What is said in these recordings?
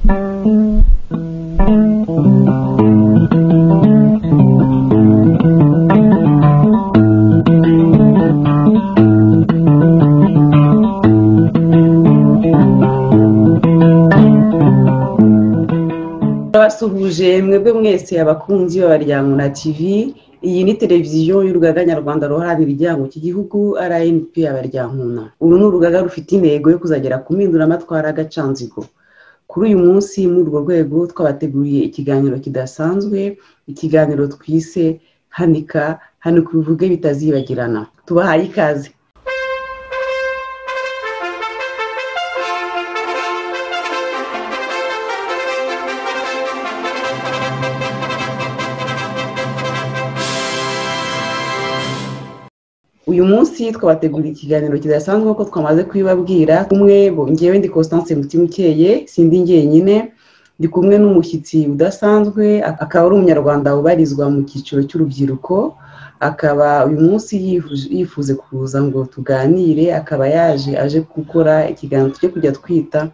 Turabasuhuje mwebwe mwese abakunzi b'Abaryankuna TV. Iyi ni televiziyo y'urugaga nyarwanda ruharanira igihango cy'igihugu RNP Abaryankuna. Uru ni urugaga rufite intego yo kuzagera ku mpinduramatwara agacanzigo. Kuri uyu munsi muri urwo rwego twabateguriye ikiganiro kidasanzwe, ikiganiro twise Hanika, hanika ubivuge bitazibagirana. Tubahaye ikaze. Uyu munsi twabateguriye ikiganiro kidasanzwe nk'uko twamaze kubibabwira. Kumwe ngewe ndi Constance Mutimukeye, sindi njyenyine, ndi kumwe n'umushyitsi udasanzwe, akaba ari umunyarwanda ubarizwa mu cyiciro cy'urubyiruko, akaba uyu munsi yifuze kuza ngo tuganire, akaba yaje aje gukora ikiganiro tujye kujya twita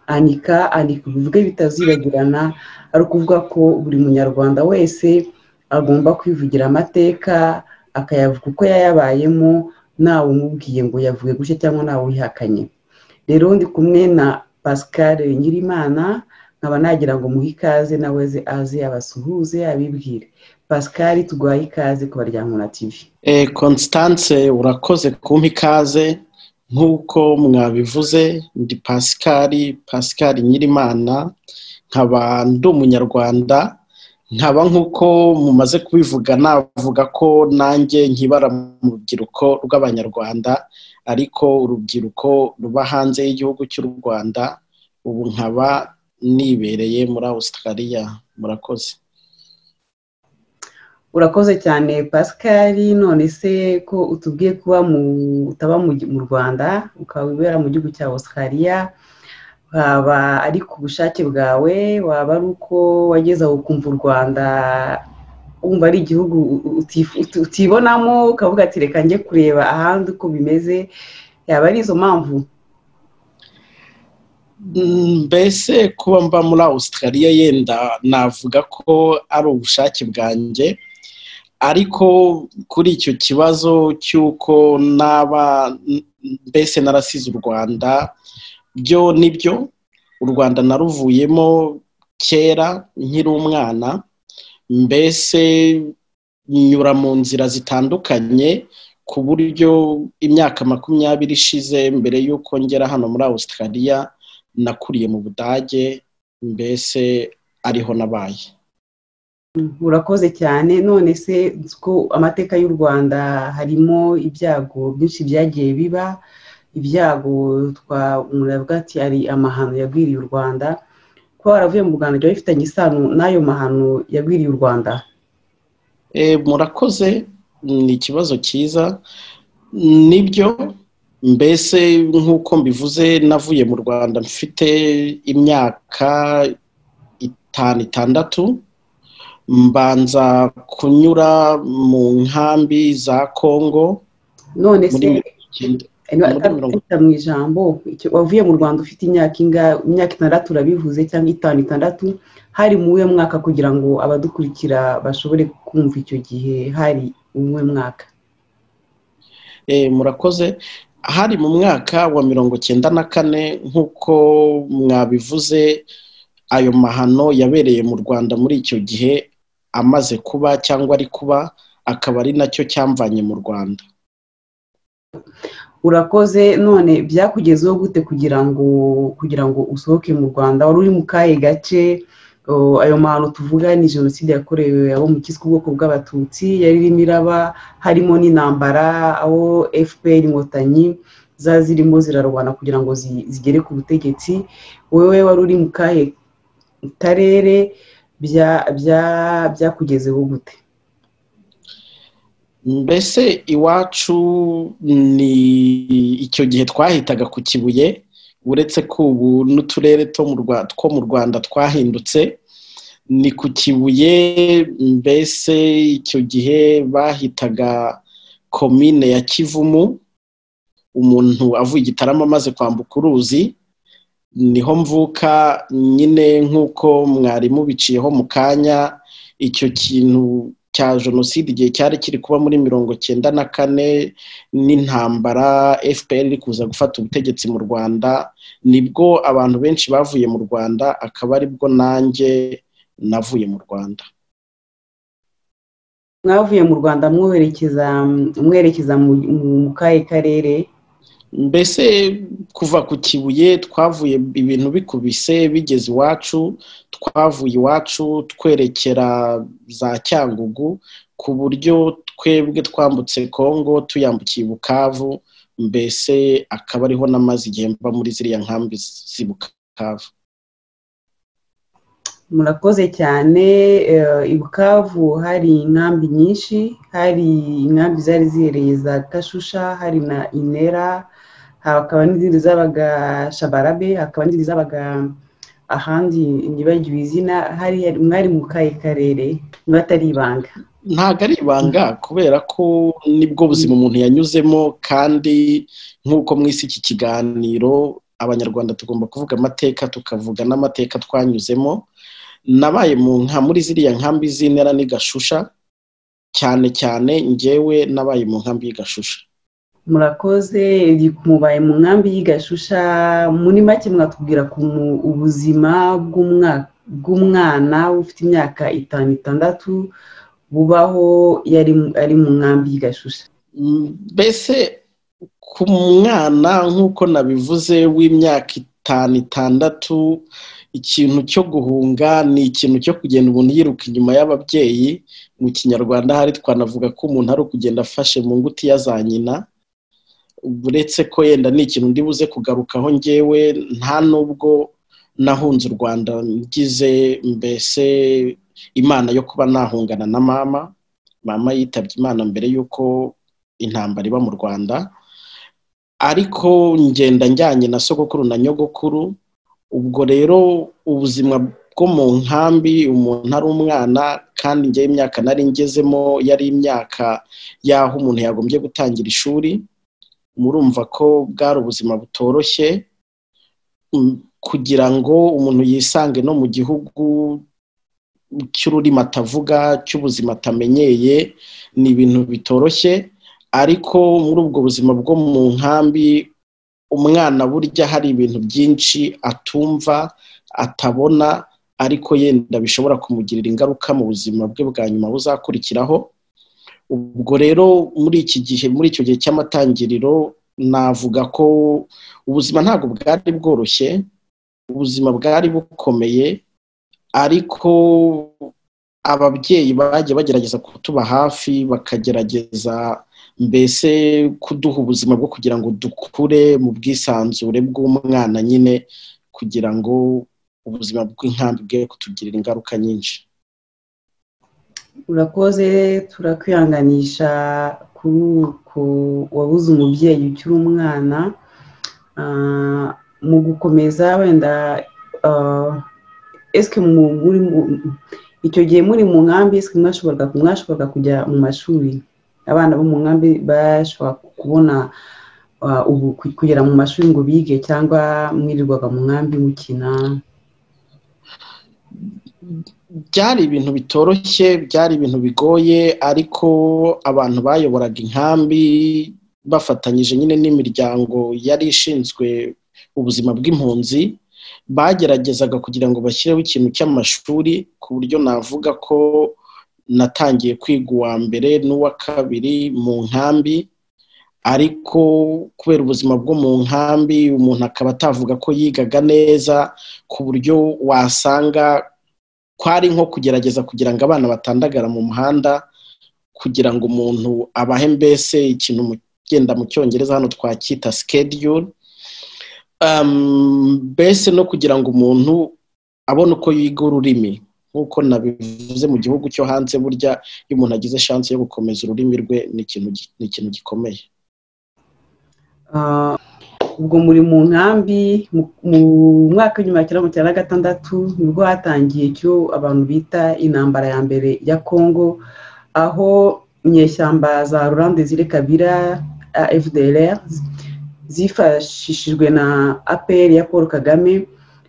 Anika, anika ubivuge bitazibagirana, ari ukuvuga ko buri munyarwanda wese agomba kwivugira amateka akayavuga uko yayabayemo, ntawe umubwiye ngo yavuge gutya cyangwa ntawe uyihakanye. Rero ndi kumwe na Pascal Nyirimana, nkaba nagira ngo muhe ikaze nawe aze abasuhuze abibwire. Pascal, tuguhaye ikaze ku Baryankuna TV. Constance, urakoze kumpa ikaze. Nk'uko mwabivuze ndi Pascal Nyirimana, nkaba ndi umunyarwanda, nkaba nk'uko mumaze kubivuga navuga ko nanjye nkibara mu rubyiruko rw'abanyarwanda, ariko urubyiruko ruba hanze y'igihugu cy'u Rwanda, ubu nkaba nibereye muri Australia. Murakoze. Urakoze cyane Pascal. None se ko utubwiye kuba utaba mu Rwanda ukaba wibera mu gihugu cya Australia, waba ari ku bushake bwawe, waba ari uko wageze aho ukumva u Rwanda wumva ari igihugu utibonamo ukavuga ati reka njye kureba ahandi uko bimeze, yaba ari izo mpamvu? Mbese kuba mba muri Australia yenda navuga ko ari ubushake bwanjye, ariko kuri icyo kibazo cy'uko naba mbese narasize u Rwanda, byo nibyo, u Rwanda naruvuyemo kera nkiri umwana, mbese nyura mu nzira zitandukanye ku buryo imyaka 20 ishize mbere y'uko ngera hano muri Australia nakuriye mu Budage, mbese ariho nabaye. Urakoze cyane. None se ko amateka y'u Rwanda harimo ibyago byinshi byagiye biba, ibyago twavuga ati ari amahano yagwiriye u Rwanda, kuba waravuye mu Rwanda byaba bifitanye isano n'ayo mahano yagwiriye u Rwanda? Murakoze, ni ikibazo cyiza. Nibyo, mbese nk'uko mbivuze navuye mu Rwanda mfite imyaka 5, 6, mbanza kunyura mu nkambi za Kongo. None se mu ijambo wavuye mu Rwanda ufite imyaka 6 urabivuze, cyangwa 5, 6, hari mu uwe mwaka kugira ngo abadukurikira bashobore kumva icyo gihe hari uwe mwaka? Murakoze. Hari mu mwaka wa 94 nk'uko mwabivuze, ayo mahano yabereye mu Rwanda muri icyo gihe amaze kuba cyangwa ari kuba, akaba ari nacyo cyamvanye mu Rwanda. Urakoze. None byakugezeho gute kugira ngo usohoke mu Rwanda? Wari uri mu kahe gace? Ayo mahano tuvuga ni jenoside yakorewe abo mu kiswe ubwoko bw'abatutsi, yari irimo iraba, harimo n'intambara aho FPR inkotanyi za zirimo zirarwana kugira ngo zigere ku butegetsi. Wowe wari uri mu kahe karere? Byakugezeho gute? Mbese iwacu ni icyo gihe twahitaga ku Kibuye, uretse ko ubu n'uturere two mu Rwanda twahindutse, ni ku Kibuye. Mbese icyo gihe bahitaga komine ya Kivumu, umuntu avuye Gitarama amaze kwambuka uruzi. Niho mvuka nyine, nk'uko mwarimu biciyeho mu kanya. Icyo kintu cya jenoside, igihe cyari kiri kuba muri 94 n'intambara FPR iri kuza gufata ubutegetsi mu Rwanda, nibwo abantu benshi bavuye mu Rwanda, akaba aribwo nanjye navuye mu Rwanda. Mwavuye mu Rwanda mwerekeza mu kahe karere? Mbese kuva ku Kibuye twavuye ibintu bikubise bigeze iwacu, twavuye iwacu twerekera za Cyangugu, ku buryo twebwe twambutse Kongo tuyambukiye Bukavu, mbese akaba ariho namaze igihe mba muri ziriya nkambi z'i Bukavu. Murakoze cyane. I Bukavu hari inkambi nyinshi, hari inkambi zari zihereye za Kashusha, hari na Inera, hakaba n'izindi zabaga Shabarabe, hakaba n'izindi zabaga ahandi ntibagiwe izina. Hari mwari mu kahe karere, niba atari ibanga? Ntabwo ari ibanga, kubera ko nibwo buzima umuntu yanyuzemo, kandi nk'uko mwisi iki kiganiro, Abanyarwanda tugomba kuvuga amateka, tukavuga n'amateka twanyuzemo. Nabaye mu nka muri ziriya nkambi z'Inera n'Igashusha, cyane cyane njyewe nabaye mu nkambi y'Igashusha. Murakoze. Mubaye mu nkambi y'Igashusha, muri make mwatubwira ku ubuzima bw'umwana ufite imyaka 5, 6 bubaho yari ari mu nkambi y'Igashusha? Mbese ku mwana, nk'uko nabivuze, w'imyaka 5, 6, ikintu cyo guhunga ni ikintu cyo kugenda umuntu yiruka inyuma y'ababyeyi. Mu Kinyarwanda hari twanavuga ko umuntu ari ukugenda afashe mu ngutiya za nyina, uretse ko yenda ni ikintu ndi buze kugarukaho. Ngewe nta nubwo nahunze u Rwanda ngize mbese Imana yo kuba nahungana na mama. Mama yitabye Imana mbere y'uko intambara iba mu Rwanda, ariko ngenda njyanye na sogokuru na nyogokuru. Ubwo rero ubuzima bwo mu nkambi umuntu ari umwana, kandi njyewe imyaka nari ngezemo yari imyaka y'aho umuntu yagombye gutangira ishuri, murumva ko bwari ubuzima butoroshye kugira ngo umuntu yisange no mu gihugu cy'ururimi atavuga, cy'ubuzima atamenyeye, ni ibintu bitoroshye. Ariko muri ubwo buzima bwo mu nkambi, umwana burya hari ibintu byinshi atumva, atabona, ariko yenda bishobora kumugirira ingaruka mu buzima bwe bwa nyuma buzakurikiraho. Ubwo rero muri iki gihe, muri icyo gihe cy'amatangiriro, navuga ko ubuzima ntabwo bwari bworoshye, ubuzima bwari bukomeye, ariko ababyeyi bagiye bagerageza kutuba hafi, bakagerageza mbese kuduha ubuzima bwo kugira ngo dukure mu bwisanzure bw'umwana nyine, kugira ngo ubuzima bw'inkambi bwe kutugirira ingaruka nyinshi. Urakoze, turakwihanganisha kuri uko wabuze umubyeyi ukiri umwana. Mu gukomeza wenda, eske muri icyo gihe muri mu nkambi, eske mwashoboraga kujya mu mashuri? Abana bo mu nkambi bashobora kubona ubu kugera mu mashuri ngo bige, cyangwa mwirirwaga mu nkambi mukina? Byari ibintu bitoroshye, byari ibintu bigoye, ariko abantu bayoboraga inkambi bafatanyije nyine n'imiryango yari ishinzwe ubuzima bw'impunzi, bageragezaga kugira ngo bashyireho ikintu cy'amashuri, ku buryo navuga ko natangiye kwiga uwa mbere n'uwa kabiri mu nkambi. Ariko kubera ubuzima bwo mu nkambi, umuntu akaba atavuga ko yigaga neza, ku buryo wasanga kwari nko kugerageza kugira ngo abana batandagara mu muhanda, kugira ngo umuntu abahe mbese ikintu mugenda mu Cyongereza hano twacyita schedule, mbese no kugira ngo umuntu abone uko yiga ururimi. Nk'uko nabivuze, mu gihugu cyo hanze burya iyo umuntu agize chance yo gukomeza ururimi rwe ni ikintu gikomeye. Ubwo muri mu nkambi mu mwaka w'1996, nibwo hatangiye icyo abantu bita intambara ya mbere ya Congo, aho inyeshyamba za Laurent Desire Kabila, FDLR, zifashishijwe na APR ya Paul Kagame.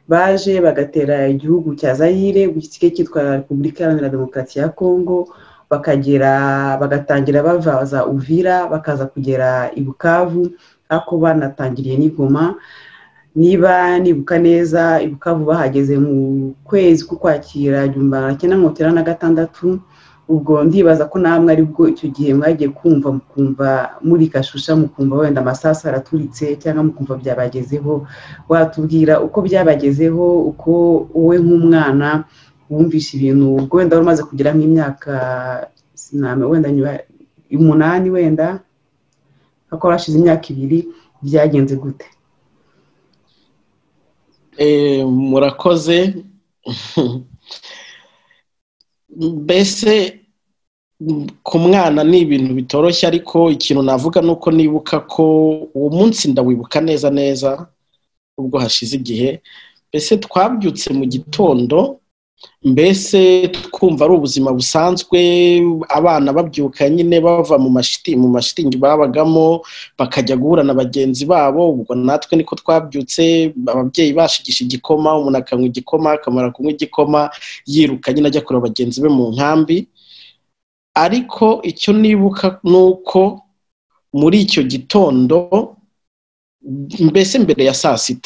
Baje bagatera igihugu cya Zaire, gisigaye cyitwa Repubulika Iharanira Demokarasi ya Kongo, bakagera bagatangira bava za Uvira bakaza kugera i Bukavu, ako banatangiriye n'i Goma. Niba nibuka neza, i Bukavu bahageze mu kwezi k'Ukwakira 1996. Ubwo ndibaza ko namwe aribwo icyo gihe mwagiye kumva, mukumva muri Kashusha, mukumva wenda amasasu araturitse cyangwa mukumva byabagezeho. Watubwira uko byabagezeho, uko wowe nk'umwana wumvishe ibintu, ubwo wenda wari umaze kugira nk'imyaka wenda 8, wenda kuko hashize imyaka 2, byagenze gute? Murakoze. Mbese ku mwana ni ibintu bitoroshye, ariko ikintu navuga ni uko nibuka ko uwo munsi ndawibuka neza neza ubwo hashize igihe. Mbese twabyutse mu gitondo, mbese twumva ari ubuzima busanzwe, abana babyuka nyine bava mu mashitingi babagamo bakajya guhura na bagenzi babo. Ubwo natwe niko twabyutse, ababyeyi bashigisha igikoma, umuntu akanywa igikoma, akamara kunywa igikoma yiruka nyine ajya kureba bagenzi be mu nkambi. Ariko icyo nibuka nuko muri icyo gitondo, mbese mbere ya saa 6,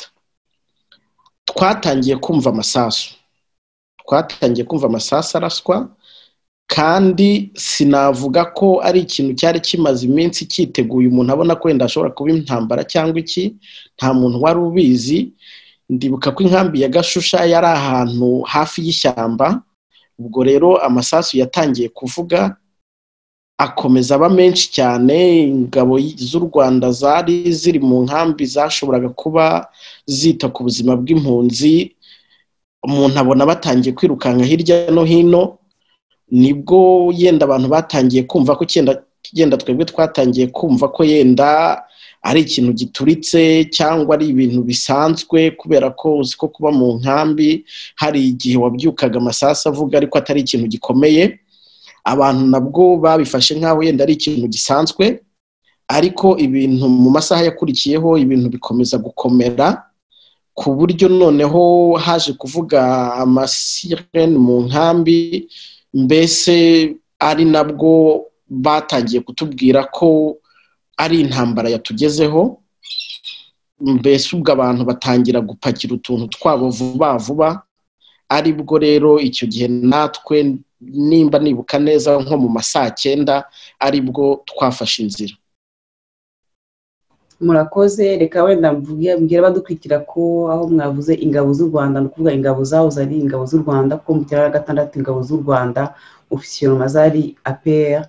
twatangiye kumva amasasu. Twatangiye kumva amasasu araswa, kandi sinavuga ko ari ikintu cyari kimaze iminsi cyiteguye, umuntu abona ko wenda ashobora kuba intambara cyangwa iki, nta muntu wari ubizi. Ndibuka ko inkambi ya Gashusha yari ahantu hafi y'ishyamba. Ubwo rero amasasu yatangiye kuvuga akomeza aba menshi cyane. Ingabo z'u Rwanda zari ziri mu nkambi zashoboraga kuba zita ku buzima bw'impunzi, umuntu abona batangiye kwirukanka hirya no hino. Nibwo yenda abantu batangiye kumva ko yenda twebwe twatangiye kumva ko yenda ari ikintu gituritse cyangwa ari ibintu bisanzwe, kubera ko uzi ko kuba mu nkambi hari igihe wabyukaga amasasu avuga ariko atari ikintu gikomeye. Abantu nabwo babifashe nkaho yenda ari ikintu gisanzwe, ariko ibintu mu masaha yakurikiyeho ibintu bikomeza gukomera, ku buryo noneho haje kuvuga amasirene mu nkambi. Mbese ari nabwo batangiye kutubwira ko ari intambara yatugezeho. Mbese ubwo abantu batangira gupakira utuntu twabo vuba vuba. Aribwo rero icyo gihe natwe, nimba nibuka neza, nko mu masaa 9 aribwo twafashe inzira. Murakoze. Reka wenda mbwira abadukurikira ko aho mwavuze ingabo z'u Rwanda, ni ukuvuga ingabo zahoze ari ingabo z'u Rwanda, kuko mu 96 ingabo z'u Rwanda officiellement zari APR.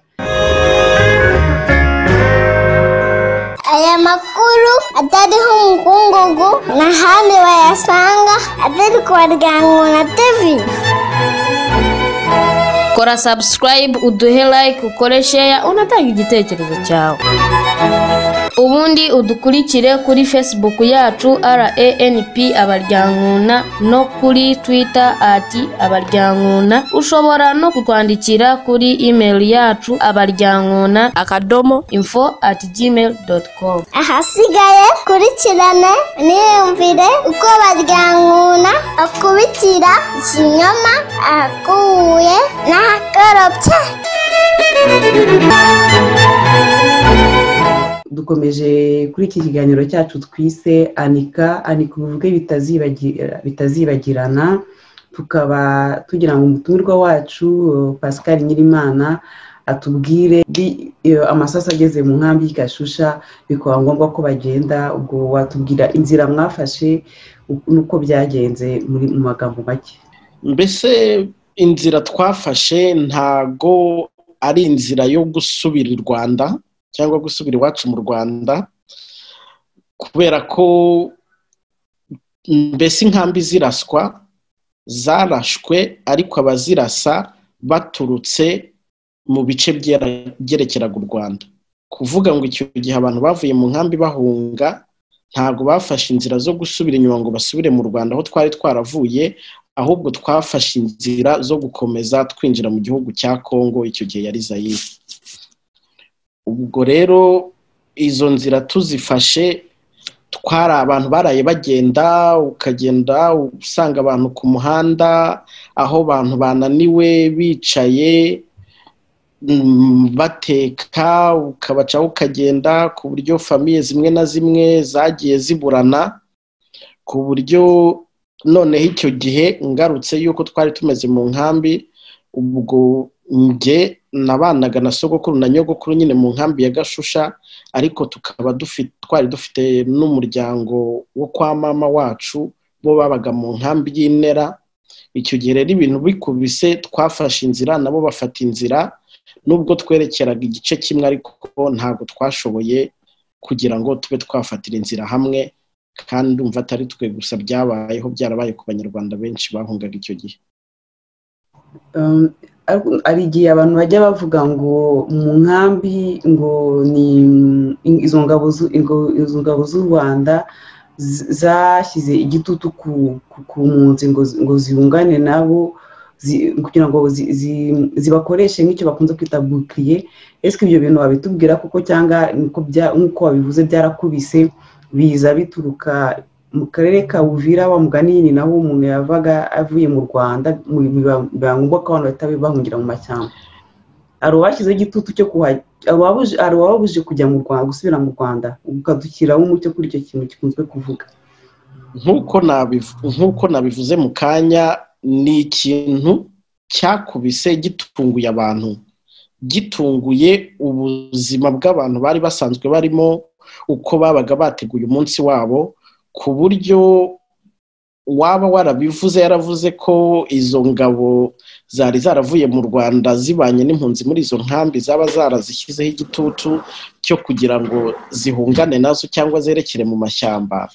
Aya makuru atariho umukungugu n'ahandi wayasanga atari ku Baryankuna TV. Kora subscribe, uduhe like, ukore share, unatanga igitekerezo cyawe. Ubundi udukurikire kuri Facebook yacu RANP Abaryankuna no kuri Twitter @Abaryankuna. Ushobora no kutwandikira kuri email yacu abaryankuna.info@gmail.com. Ahasigaye kurikirane niyumvire uko Baryankuna akubitira ikinyoma ahakuye n'ahakorobye. Dukomeje kuri iki kiganiro cyacu twise Anika, Anika uvuge bitazibagirana. Tukaba tugira ngo umutumirwa wacu Pascal Nyirimana atubwire amasasu ageze mu nkambi y'Igashusha bikaba ngombwa ko bagenda. Ubwo watubwira inzira mwafashe nuko byagenze muri mu magambo make. Mbese inzira twafashe ntago ari inzira yo gusubira i Rwanda cyangwa gusubira iwacu mu Rwanda, kubera ko mbese inkambi ziraswa zarashwe, ariko abazirasa baturutse mu bice byerekeraga u Rwanda. Kuvuga ngo icyo gihe abantu bavuye mu nkambi bahunga ntabwo bafashe inzira zo gusubira inyuma ngo basubire mu Rwanda aho twari twaravuye, ahubwo twafashe inzira zo gukomeza twinjira mu gihugu cya Kongo, icyo gihe yari Zaire. Ubwo rero izo nzira tuzifashe Twari abantu baraye bagenda, ukagenda usanga abantu ku muhanda, aho abantu bananiwe bicaye bateka, ukabacaho ukagenda, ku buryo famille zimwe na zimwe zagiye ziburana, ku buryo noneho icyo gihe ngarutse yuko twari tumeze mu nkambi. Ubwo nge nabanaga na sogokuru na nyogokuru nyine mu nkambi ya Gashusha, ariko tukaba twari dufite n'umuryango wo kwa mama wacu, bo babaga mu nkambi y'Inera. Icyo gihe rero ibintu bikubise, twafashe inzira nabo bafata inzira, nubwo twerekeraga igice kimwe ariko ntabwo twashoboye kugira ngo tube twafatira inzira hamwe, kandi ndumva atari twe gusa byabayeho, byarabaye ku Banyarwanda benshi bahungaga icyo gihe. Hari igihe abantu bajya bavuga ngo mu nkambi ngo ni izo ngabo z'u Rwanda zashyize igitutu ku mpunzi ngo zihungane nabo, kugira ngo zibakoreshe nk'icyo bakunze kwita bouclier. Ese ibyo bintu wabitubwira kuko, cyangwa nk'uko wabivuze byarakubise biza bituruka mu karere ka Uvira wa mugani, ni naho umuntu yavaga avuye mu Rwanda, biba ngombwa ko abantu bahita bahungira mu mashyamba. Hari uwashyizeho igitutu cyo hari uwababujije kujya mu Rwanda, gusubira mu Rwanda, ukadushyiraho umucyo kuri icyo kintu gikunzwe kuvuga. Nk'uko nabivuze mu kanya, ni ikintu cyakubise gitunguye abantu, gitunguye ubuzima bw'abantu bari basanzwe barimo, uko babaga bateguye umunsi wabo, ku buryo waba warabivuze yaravuze ko izo ngabo zari zaravuye mu Rwanda zibanye n'impunzi muri izo nkambi zaba zarazishyizeho igitutu cyo kugira ngo zihungane nazo cyangwa zerekere mu mashyamba.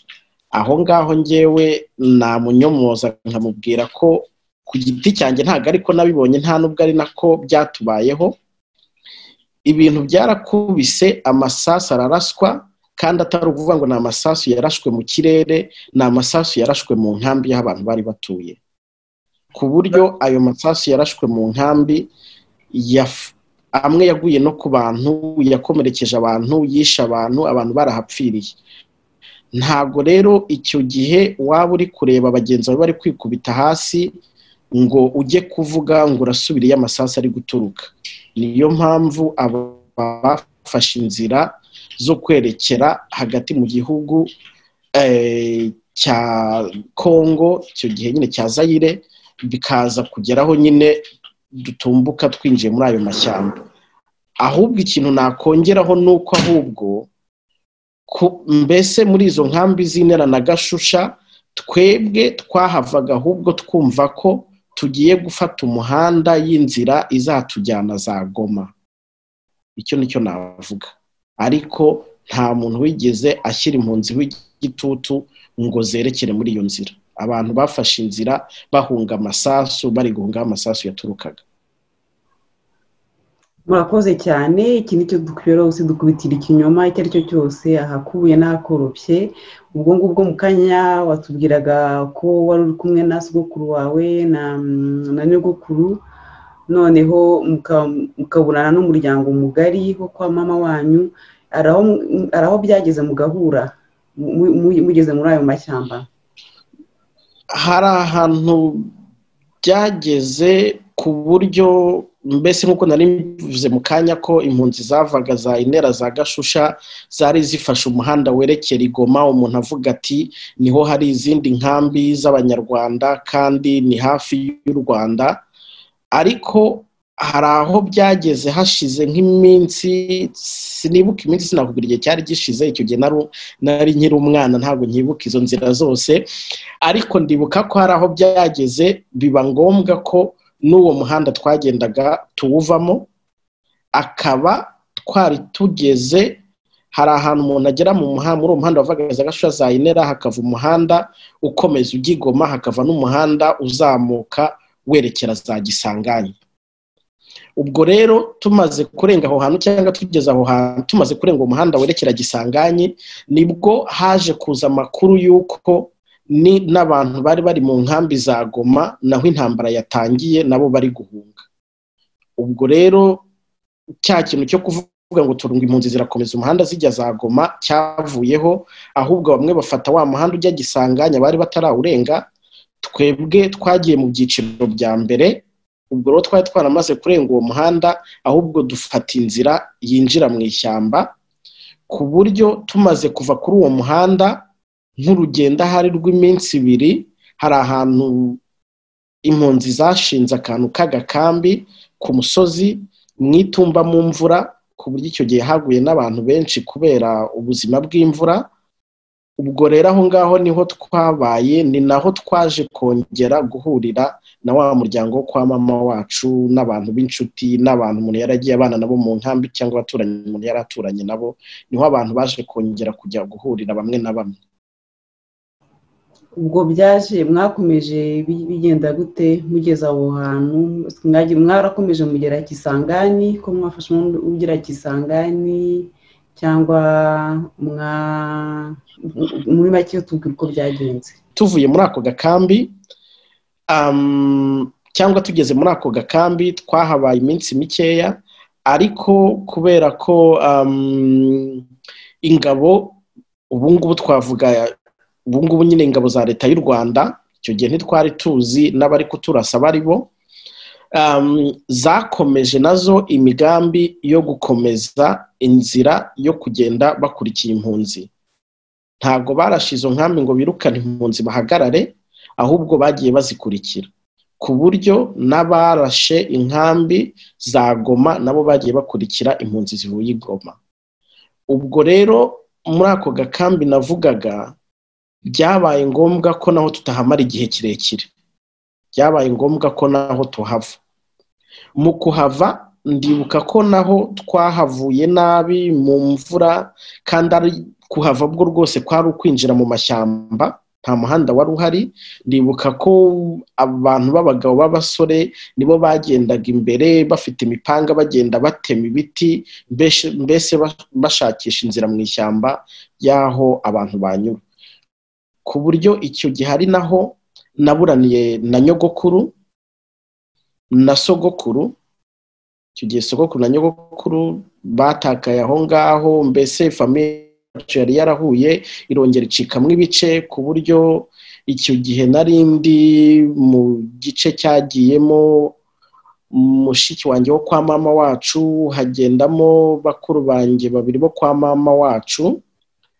Aho ngaho ngewe namunyomoza nkamubwira ko ku giti cyanjye ntabwo ariko nabibonye, nta nubwo ari nako byatubayeho. Ibintu byarakubise, amasasu araraswa, kandi atari ukuvuga ngo ni amasasu yarashwe mu kirere, ni amasasu yarashwe mu nkambi y'aho abantu bari batuye, ku buryo ayo masasu yarashwe mu nkambi amwe yaguye no ku bantu, yakomerekeje abantu, yishe abantu, abantu barahapfiriye. Ntabwo rero icyo gihe waba uri kureba bagenzi bawe bari kwikubita hasi ngo ujye kuvuga ngo urasubira iyo amasasu ari guturuka. Niyo mpamvu aba bafashe inzira zo kwerekera hagati mu gihugu cya Kongo, icyo gihe nyine cya Zaire, bikaza kugeraho nyine dutumbuka twinjiye muri ayo mashyamba. Ahubwo ikintu nakongeraho nuko ahubwo mbese muri izo nkambi z'Inera na Gashusha, twebwe twahavaga ahubwo twumva ko tugiye gufata umuhanda y'inzira izatujyana za Goma. Icyo nicyo navuga, ariko nta muntu wigeze ashyira impunzi w'igitutu ngo zerekere muri iyo nzira. Abantu bafashe inzira bahunga amasasu, bari guhunga amasasu yaturukaga. Murakoze cyane. Iki nicyo dukwiye rwose, dukubitira ikinyoma icyo ari cyo cyose, ahakubuye n'ahakoropye. Ubwo ngubwo mu kanya watubwiraga ko wari uri kumwe na sogokuru wawe na nyogokuru, noneho mukabonana n'umuryango mugari wo kwa mama wanyu. Hari aho byageze mugahura mugeze muri ayo mashyamba? Hari ahantu byageze ku buryo mbese nk'uko nari mbivuze mu kanya ko impunzi zavaga za Inera za Gashusha zari zifashe umuhanda werekera i Goma, umuntu avuga ati niho hari izindi nkambi z'Abanyarwanda kandi ni hafi y'u Rwanda. Ariko hari aho byageze hashize nk'iminsi, sinibuka iminsi, sinakubwira igihe cyari gishize, icyo gihe nari nkiri umwana, ntabwo nkibuka izo nzira zose, ariko ndibuka ko hari aho byageze biba ngombwa ko n'uwo muhanda twagendaga tuwuvamo, akaba twari tugeze hari ahantu umuntu agera mu muhanda, muri uwo muhanda wavaga za Gashusha za Inera, hakava umuhanda ukomeza ujya i Goma, hakava n'umuhanda uzamuka werekera za Gisangani. Ubwo rero tumaze kurenga aho hantu, cyangwa tugeze aho hantu tumaze kurenga umuhanda werekera Gisangani, nibwo haje kuza amakuru y'uko ni n'abantu bari bari mu nkambi za Goma naho intambara yatangiye, nabo bari guhunga. Ubwo rero cya kintu cyo kuvuga ngo turunga impunzi zirakomeza umuhanda zijya za Goma cyavuyeho, ahubwo bamwe bafata wa muhanda ujya Gisanganya bari batarawurenga. Twebwe twagiye mu byiciro bya mbere, ubwo rero twari twaramaze kurenga uwo muhanda, ahubwo dufata inzira yinjira mu ishyamba, ku buryo tumaze kuva kuri uwo muhanda nk'urugendo ahari rw'iminsi ibiri, hari ahantu impunzi zashinze akantu k'agakambi ku musozi mu itumba mu mvura, ku buryo icyo gihe haguye n'abantu benshi kubera ubuzima bw'imvura. Ubwo rero aho ngaho niho twabaye, ni naho twaje kongera guhurira na wa muryango wo kwa mama wacu n'abantu b'inshuti n'abantu umuntu yaragiye abana nabo mu nkambi cyangwa abaturanyi umuntu yari aturanye nabo, niho abantu baje kongera kujya guhurira bamwe na bamwe. Ubwo byaje mwakomeje bigenda gute mugeze aho hantu? Mwarakomeje mugera Kisangani, ko mwafashe ugera Kisangani, cyangwa muri make tubwira uko byagenze? Tuvuye muri ako gakambi cyangwa tugeze muri ako gakambi twahabaye iminsi mikeya, ariko kubera ko ingabo ubu ngubu twavuga ubu ngubu nyine ingabo za leta y'u Rwanda, icyo gihe ntitwari tuzi n'abari kuturasa bari bo, zakomeje nazo imigambi yo gukomeza inzira yo kugenda bakurikiye impunzi. Ntabwo barashe izo nkambi ngo birukane impunzi bahagarare, ahubwo bagiye bazikurikira, ku buryo n'abarashe inkambi za Goma nabo bagiye bakurikira impunzi zivuye i Goma. Ubwo rero muri ako gakambi navugaga, byabaye ngombwa ko naho tutahamara igihe kirekire, byabaye ngombwa ko naho tuhava. Mu kuhava ndibuka ko naho twahavuye nabi mu mvura, kandi ari kuhava bwo rwose kwari ukwinjira mu mashyamba, nta muhanda wari uhari. Ndibuka ko abantu b'abagabo b'abasore nibo bagendaga imbere bafite imipanga, bagenda batema ibiti, mbese bashakisha inzira mu ishyamba y'aho abantu banyura. Ku buryo icyo gihe ari naho naburaniye na nyogokuru na sogokuru. Icyo gihe sogokuru na nyogokuru batakaye aho ngaho, mbese famiye yacu yari yarahuye irongera icikamo ibice, ku buryo icyo gihe nari ndi mu gice cyagiyemo mushiki wanjye wo kwa mama wacu, hagendamo bakuru banjye babiri bo kwa mama wacu,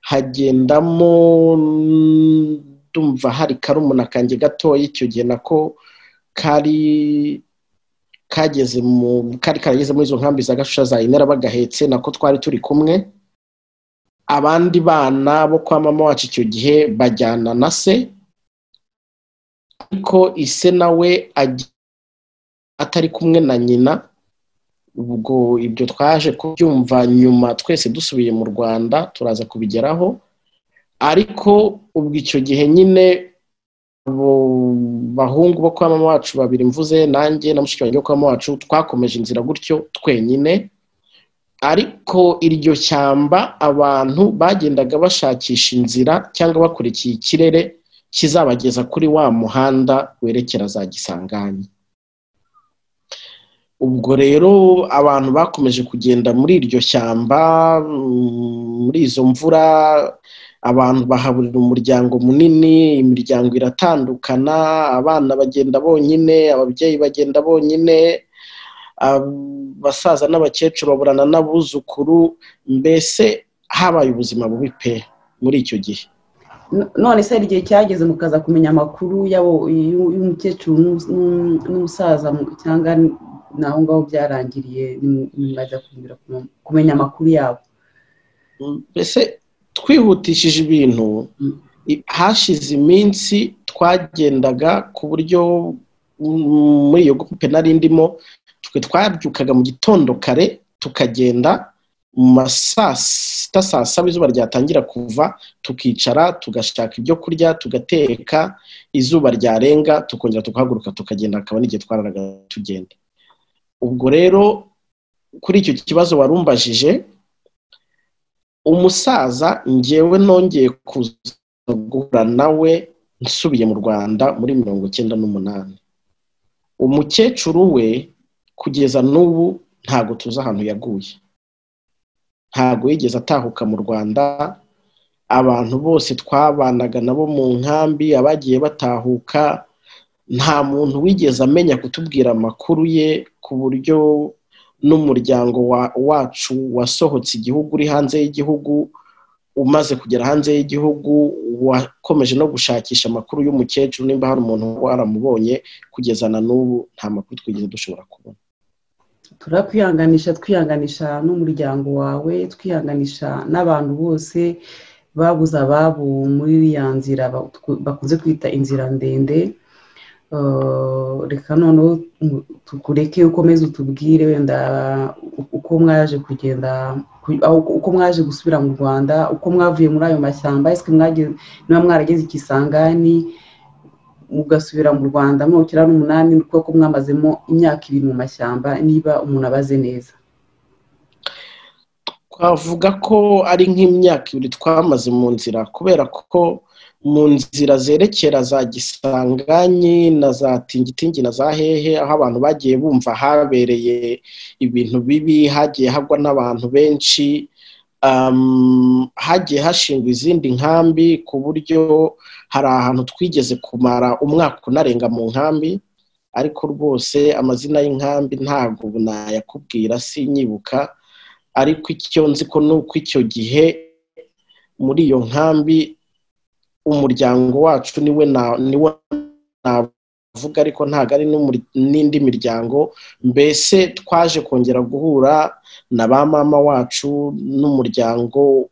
hagendamo ndumva hari karumuna kanjye gatoya icyo gihe nako kari kageze mu kari karageze muri izo nkambi za Gashusha za Inera bagahetse, nako twari turi kumwe. Abandi bana bo kwa mama wacu icyo gihe bajyana na se, ariko ise nawe atari kumwe na nyina. Ubwo ibyo twaje kubyumva nyuma twese dusubiye mu Rwanda, turaza kubigeraho. Ariko ubwo icyo gihe nyine abo bahungu bo kwa mama wacu babiri mvuze, nanjye na mushiki wanjye wo kwa mama wacu, twakomeje inzira gutyo twenyine. Ariko iryo shyamba abantu bagendaga bashakisha inzira cyangwa bakurikiye ikirere kizabageza kuri wa muhanda werekera za Gisangani. Ubwo rero abantu bakomeje kugenda muri iryo shyamba, muri izo mvura, abantu bahaburira umuryango munini, imiryango iratandukana, abana bagenda bonyine, ababyeyi bagenda bonyine, abasaza n'abakecuru baburana n'abuzukuru, mbese habaye ubuzima bubi pe muri icyo gihe. None se igihe cyageze mukaza kumenya amakuru y'umukecuru n'umusaza, cyangwa naho ngaho byarangiriye nimumaze kumenya amakuru yabo? Mbese twihutishije ibintu, hashize iminsi twagendaga ku buryo muri iyo groupe nari ndimo, twe twabyukaga mu gitondo kare tukagenda mu ma saa sita saa saba izuba ryatangira kuva, tukicara tugashaka ibyo kurya tugateka, izuba ryarenga tukongera tugahaguruka tukagenda, hakaba n'igihe twararaga tugenda. Ubwo rero kuri icyo kibazo warumbajije, umusaza njyewe nongeye kuza guhura nawe nsubiye mu Rwanda muri 98. Umukecuru we kugeza n'ubu ntago tuzi ahantu yaguye. Ntabwo yigeze atahuka mu Rwanda. Abantu bose twabanaga nabo mu nkambi, abagiye batahuka, nta muntu wigeze amenya kutubwira amakuru ye, ku buryo n'umuryango wacu wasohotse igihugu uri hanze y'igihugu, umaze kugera hanze y'igihugu wakomeje no gushakisha amakuru y'umukecuru, nimba hari umuntu waramubonye. Kugeza na n'ubu nta makuru twigeze dushobora kubona. Turakwihanganisha, twihanganisha n'umuryango wawe, twihanganisha n'abantu bose babuze ababo muri iriya nzira bakunze kwita inzira ndende. Reka noneho tukureke ukomeze utubwire wenda uko mwaje kugenda, uko mwaje gusubira mu Rwanda, uko mwavuye muri ayo mashyamba, ese niba mwarageze Kisangani mugasubira mu Rwanda muri 98, kuko mwamazemo imyaka 2 mu mashyamba, niba umuntu abaze neza. Twavuga ko ari nk'imyaka 2 twamaze mu nzira, kubera ko mu nzira zerekera za Gisanganyi na za Tingitingi na za hehe, aho abantu bagiye bumva habereye ibintu bibi, hagiye hagwa n'abantu benshi, hagiye hashingwa izindi nkambi, ku buryo hari ahantu twigeze kumara umwaka unarenga mu nkambi. Ariko rwose amazina y'inkambi ntabwo nayakubwira, sinyibuka. Ariko icyo nzi ko nuko icyo gihe muri iyo nkambi umuryango wacu niwe navuga, ariko ntabwo ari n'indi miryango. Mbese twaje kongera guhura na ba mama wacu n'umuryango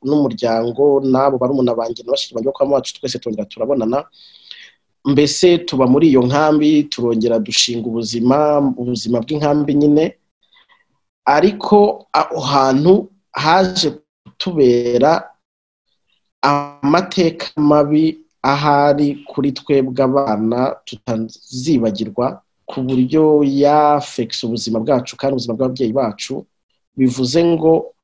n'abo barumuna banjye na bashiki banjye kwa mama wacu, twese twongera turabonana. Mbese tuba muri iyo nkambi, turongera dushinga ubuzima bw'inkambi nyine. Ariko aho hantu haje kutubera amateka mabi ahari kuri twebwe abana tutazibagirwa, ku buryo yafekisa ubuzima bwacu kandi ubuzima bw'ababyeyi bacu. Bivuze ngo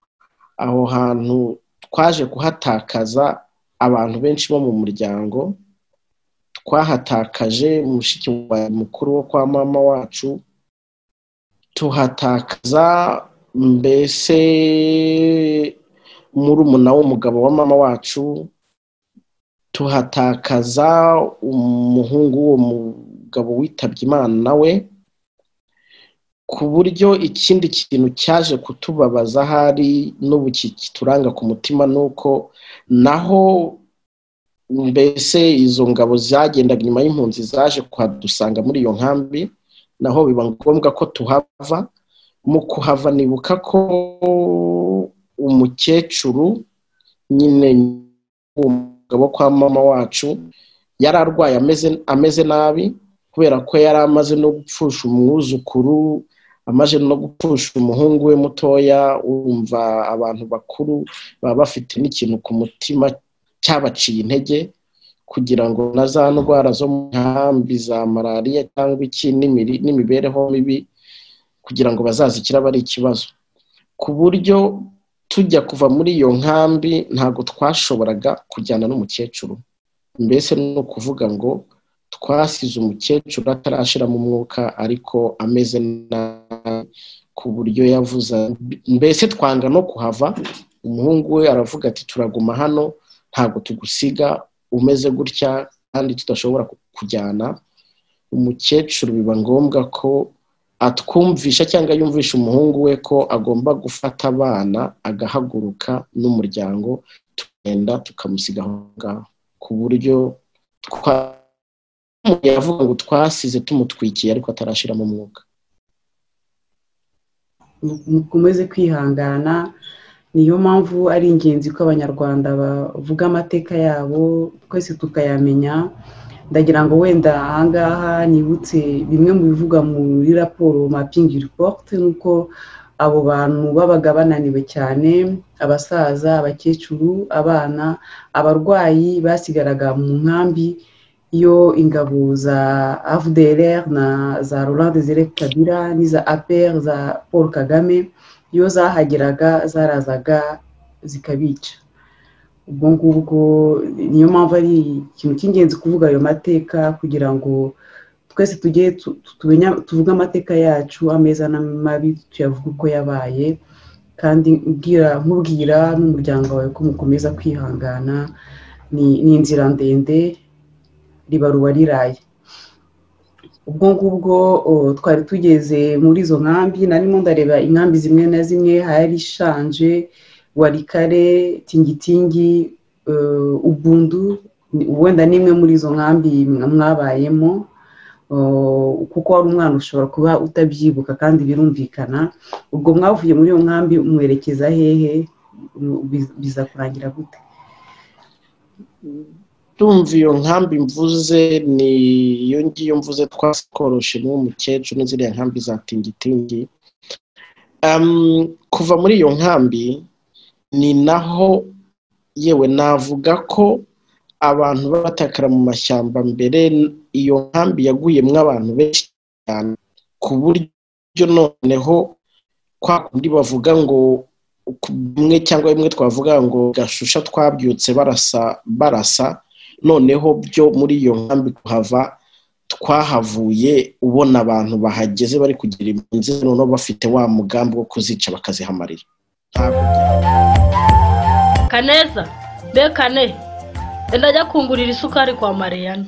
aho hantu twaje kuhatakaza abantu benshi bo mu muryango. Twahatakaje mushiki wa mukuru wo kwa mama wacu, tuhatakaza mbese murumuna w'umugabo wa mama wacu, tuhatakaza umuhungu w'uwo mugabo witabye Imana nawe, ku buryo ikindi kintu cyaje kutubabaza hari n'ubu kituranga ku mutima, nuko naho mbese izo ngabo zagendaga inyuma y'impunzi zaje kuhadusanga muri iyo nkambi, naho biba ngombwa ko tuhava. Mu kuhava nibuka ko umukecuru nyine umugabo kwa mama wacu yari arwaye ameze nabi, kubera ko yari amaze no gupfusha umwuzukuru, amaze no gupfusha umuhungu we mutoya. Urumva abantu bakuru baba bafite n'ikintu ku mutima cyabaciye intege, kugira ngo na za ndwara zo mu nkambi za malariya cyangwa iki n'imibereho mibi, kugira ngo bazazikira bari ikibazo. Ku buryo tujya kuva muri iyo nkambi ntabwo twashoboraga kujyana n'umukecuru. Mbese ni ukuvuga ngo twasize umukecuru atarashiramo umwuka, ariko ameze nabi ku buryo yavuze, mbese twanga no kuhava. Umuhungu we aravuga ati turaguma hano, ntabwo tugusiga umeze gutya kandi tudashobora kujyana. Umukecuru biba ngombwa ko atwumvisha cyangwa yumvisha umuhungu we ko agomba gufata abana agahaguruka n'umuryango, tugenda tukamusiga aho ngaho. Ku buryo yavuga ngo twasize tumutwikiye ariko atarashiramo umwuka. Mukomeze kwihangana, niyo mpamvu ari ingenzi ko Abanyarwanda bavuga amateka yabo, twese tukayamenya. Ndagira ngo wenda ahangaha nibutse bimwe mu bivugwa muri raporo Mapping Report, nuko abo bantu babaga bananiwe cyane, abasaza, abakecuru, abana, abarwayi basigaraga mu nkambi iyo ingabo za AFDLR na za Laurent Desire Kabila n'iza APR za Paul Kagame iyo zahageraga zarazaga zikabica. Ubwo ngubwo niyo mpamvu ari ikintu cy'ingenzi kuvuga ayo mateka, kugira ngo twese tujye tuvuge amateka yacu, ameza n'amabi, tuyavuge uko yabaye. Kandi nkubwira n'umuryango wawe ko mukomeza kwihangana, ni inzira ndende, ribaruwa riraye. Ubwo ngubwo twari tugeze muri izo nkambi, narimo ndareba inkambi zimwe na zimwe, hari Shanje, Warikare, Tingitingi, Ubundu, wenda n'imwe muri izo nkambi mwabayemo, kuko wari umwana ushobora kuba utabyibuka kandi birumvikana. Ubwo mwavuye muri iyo nkambi mwerekeza hehe, biza kurangira gute? Ndumva iyo nkambi mvuze ni iyo ngiyo mvuze twakoroshe n'umukecuru n'iziriya nkambi za Tingitingi. Kuva muri iyo nkambi ni naho yewe navuga ko abantu batakara mu mashyamba mbere. Iyo nkambi yaguyemwo abantu benshi cyane, ku buryo noneho kwa kundi bavuga ngo bimwe cyangwa bimwe twavuga ngo Gashusha twabyutse barasa, noneho byo muri iyo nkambi kuhava twahavuye ubona abantu bahageze bari kugira impunzi, noneho bafite wa mugambi wo kuzica bakazihamarira. Kaneza, be Kane, ndajya kungurira isukari kwa Mariana.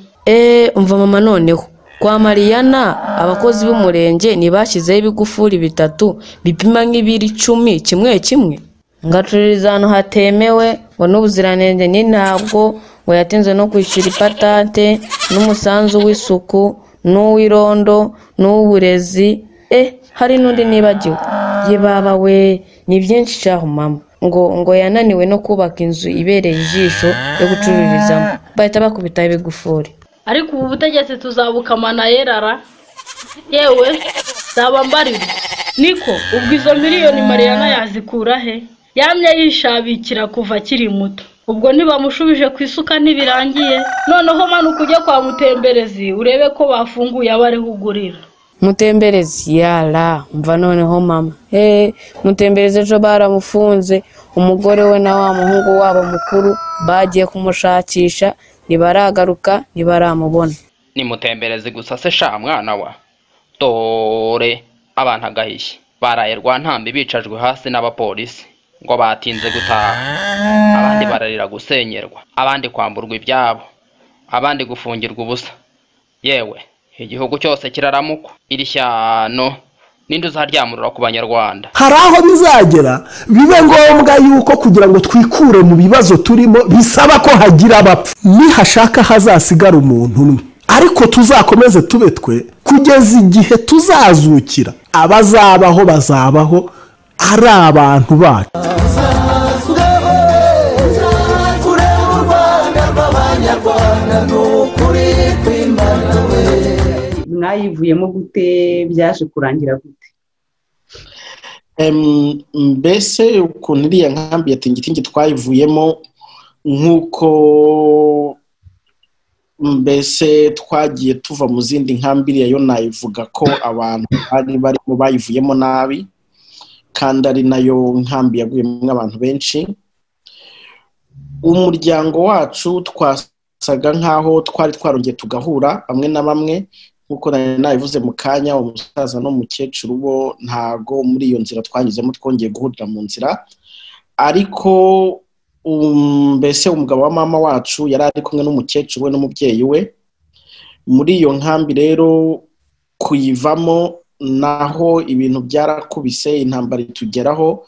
Umva mama, noneho kwa Mariana abakozi b'umurenge ntibashyizeho ibigufuri 3 bipima nk'ibiri 10 kimwe kimwe, ngacururiza ahantu hatemewe, ngo n'ubuziranenge ni ntabwo, ngo yatinze no kwishyura ipatante n'umusanzu w'isuku n'uw'irondo n'uw'uburezi. Hari n'undi nibagiwe, ye baba we, ni byinshi cyaho mama. Ngo yananiwe no kubaka inzu ibereye ijisho yo gucururizamo, bahita bakubita ibigufuri. Ariko ubu butegetsi tuzabukamana yerara, yewe zaba mbarirwa. Niko ubwo izo miliyoni Mariana yazikura he? Yamye yishabikira kuva akiri muto. Ubwo ntibamushubije ku isuka ntibirangiye. Noneho manuka ujye kwa Mutemberezi urebe ko bafunguye abariho ugurira. Mutemberezi yara, mva noneho mama. Mutemberezi ejo baramufunze, umugore we na wa muhungu wabo mukuru bagiye kumushakisha, ntibaragaruka, ntibaramubona. Ni Mutemberezi gusa se sha mwana wa? Dore abantu agahishye baraye Rwantambi bicajwe hasi n'abapolisi ngo batinze gutaha, abandi bararira gusenyerwa, abandi kwamburwa ibyabo, abandi gufungirwa ubusa. Yewe igihugu cyose kiraramukwa. Iri shyano ninde uzaryamurura ku banyarwanda? Hari aho bizagera bibe ngombwa yuko kugira ngo twikure mu bibazo turimo bisaba ko hagira abapfa. Nihashaka hazasigara umuntu umwe, ariko tuzakomeze tube twe kugeza igihe tuzazukira. Abazabaho bazabaho ari abantu bacu. Mwayivuyemo gute? Byaje kurangira gute? Mbese ukuntu iriya nkambi ya Tingitingi twayivuyemo, nk'uko mbese twagiye tuva mu zindi nkambi, iriya yo nayivuga ko abantu bari barimo bayivuyemo nabi, kandi ari nayo nkambi yaguyemo abantu benshi. Umuryango wacu twasaga nkaho twari twarongeye tugahura bamwe na bamwe, nkuko nabivuze mu kanya, umusaza n'umukecuru bo ntago muri iyo nzira twanyuzemo twongeye guhurira mu nzira. Ariko mbese umugabo wa mama wacu yari ari kumwe n'umukecuru we n'umubyeyi we muri iyo nkambi. Rero kuyivamo naho ibintu byarakubise, intambara itugeraho,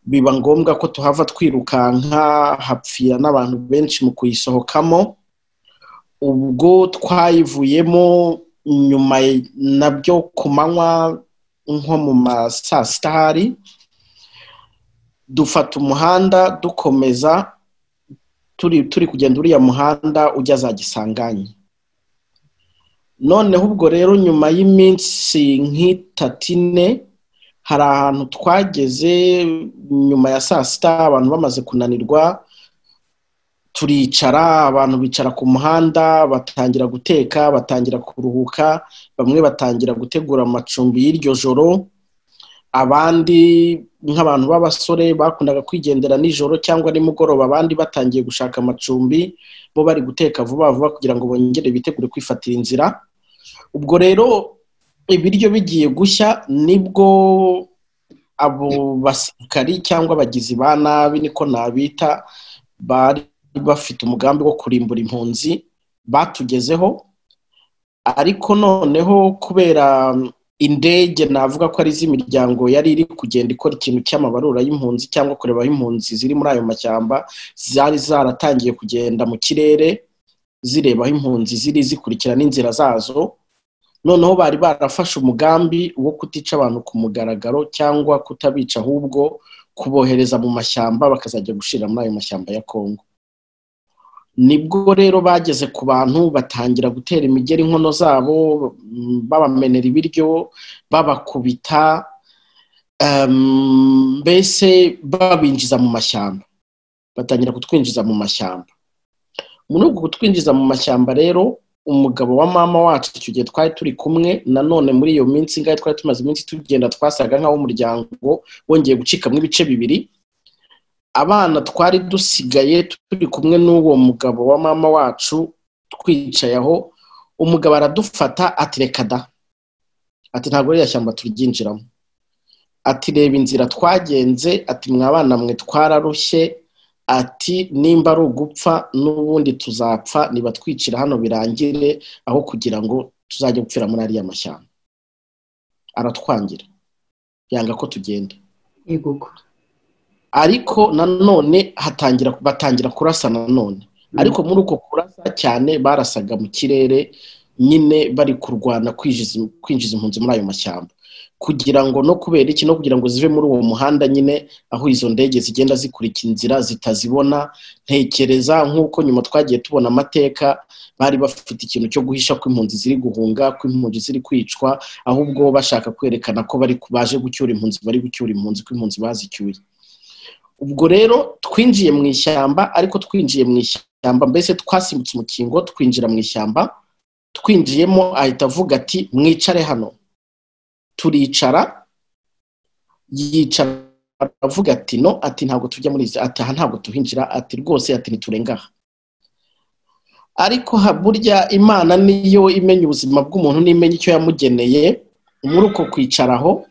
biba ngombwa ko tuhava twirukanka, hapfira n'abantu benshi mu kuyisohokamo. Ubwo twayivuyemo nyuma nabyo ku manywa nko mu ma saa sita hari, dufata umuhanda dukomeza turi kugenda uriya muhanda ujya za Gisanganya. Noneho ubwo rero nyuma y'iminsi nk'itatu ine, hari ahantu twageze nyuma ya saa sita, abantu bamaze kunanirwa, turicara, abantu bicara ku muhanda, batangira guteka, batangira kuruhuka, bamwe batangira gutegura amacumbi y'iryo joro, abandi nk'abantu b'abasore bakundaga kwigendera nijoro cyangwa nimugoroba, abandi batangiye gushaka amacumbi, bo bari guteka vuba vuba kugira ngo bongere bitegure kwifatira inzira. Ubwo rero ibiryo bigiye gushya, nibwo Abo basirikari cyangwa abagizi ba nabi niko nabita, bari bafite umugambi wo kurimbura impunzi, batugezeho. Ariko noneho kubera indege navuga ko ari iz'imiryango yari iri kugenda ikora ikintu cy'amabarura y'impunzi cyangwa kureba aho impunzi ziri muri ayo mashyamba, zari zaratangiye kugenda mu kirere zireba aho impunzi ziri, zikurikira n'inzira zazo. Noneho bari barafashe umugambi wo kutica abantu ku mugaragaro cyangwa kutabica, ahubwo kubohereza mu mashyamba bakazajya gushira muri ayo mashyamba ya Kongo. Nibwo rero bageze ku bantu batangira gutera imigeri inkono zabo, babamenera ibiryo, babakubita, mbese babinjiza mu mashyamba, batangira kutwinjiza mu mashyamba. Muri ubwo kutwinjiza mu mashyamba rero, umugabo wa mama wacu icyo gihe twari turi kumwe, nanone muri iyo minsi ngahe twari tumaze iminsi tugenda, twasaga nk'aho umuryango wongeye gucikamo ibice bibiri. Abana twari dusigaye turi kumwe n'uwo mugabo wa mama wacu twicaye aho, umugabo aradufata ati reka da, ati ntabwo ririya shyamba turyinjiramo, ati reba inzira twagenze, ati mwabana mwe twararushye, ati nimba ari ugupfa n'ubundi tuzapfa, nibatwicira hano birangire aho kugira ngo tuzajye gupfira muri ariya mashyamba. Aratwangira yanga ko tugenda. Yego. Ariko nanone batangira kurasa nanone, ariko muri uko kurasa cyane barasaga mu kirere nyine, bari kurwana kwinjiza impunzi muri ayo mashyamba, kugira ngo no kubera iki, no kugira ngo zive muri uwo muhanda nyine aho izo ndege zigenda zikurikira inzira zitazibona. Ntekereza nk'uko nyuma twagiye tubona amateka, bari bafite ikintu cyo guhisha ko impunzi ziri guhunga, ko impunzi ziri kwicwa, ahubwo bashaka kwerekana ko bari baje gucyura impunzi, bari gucyura impunzi, ko impunzi bazicyuye. Ubwo rero twinjiye mu ishyamba, ariko twinjiye mu ishyamba mbese twasimbutse umukingo twinjira mu ishyamba. Twinjiyemo ahita avuga ati mwicare hano. Turicara, yicara avuga ati no, ati ntabwo tujya muri izi, ati aha ntabwo tuhinjira, ati rwose, ati ntiturenga aha. Ariko burya Imana niyo imenya ubuzima bw'umuntu, n'imenya icyo yamugeneye. Muri uko kwicaraho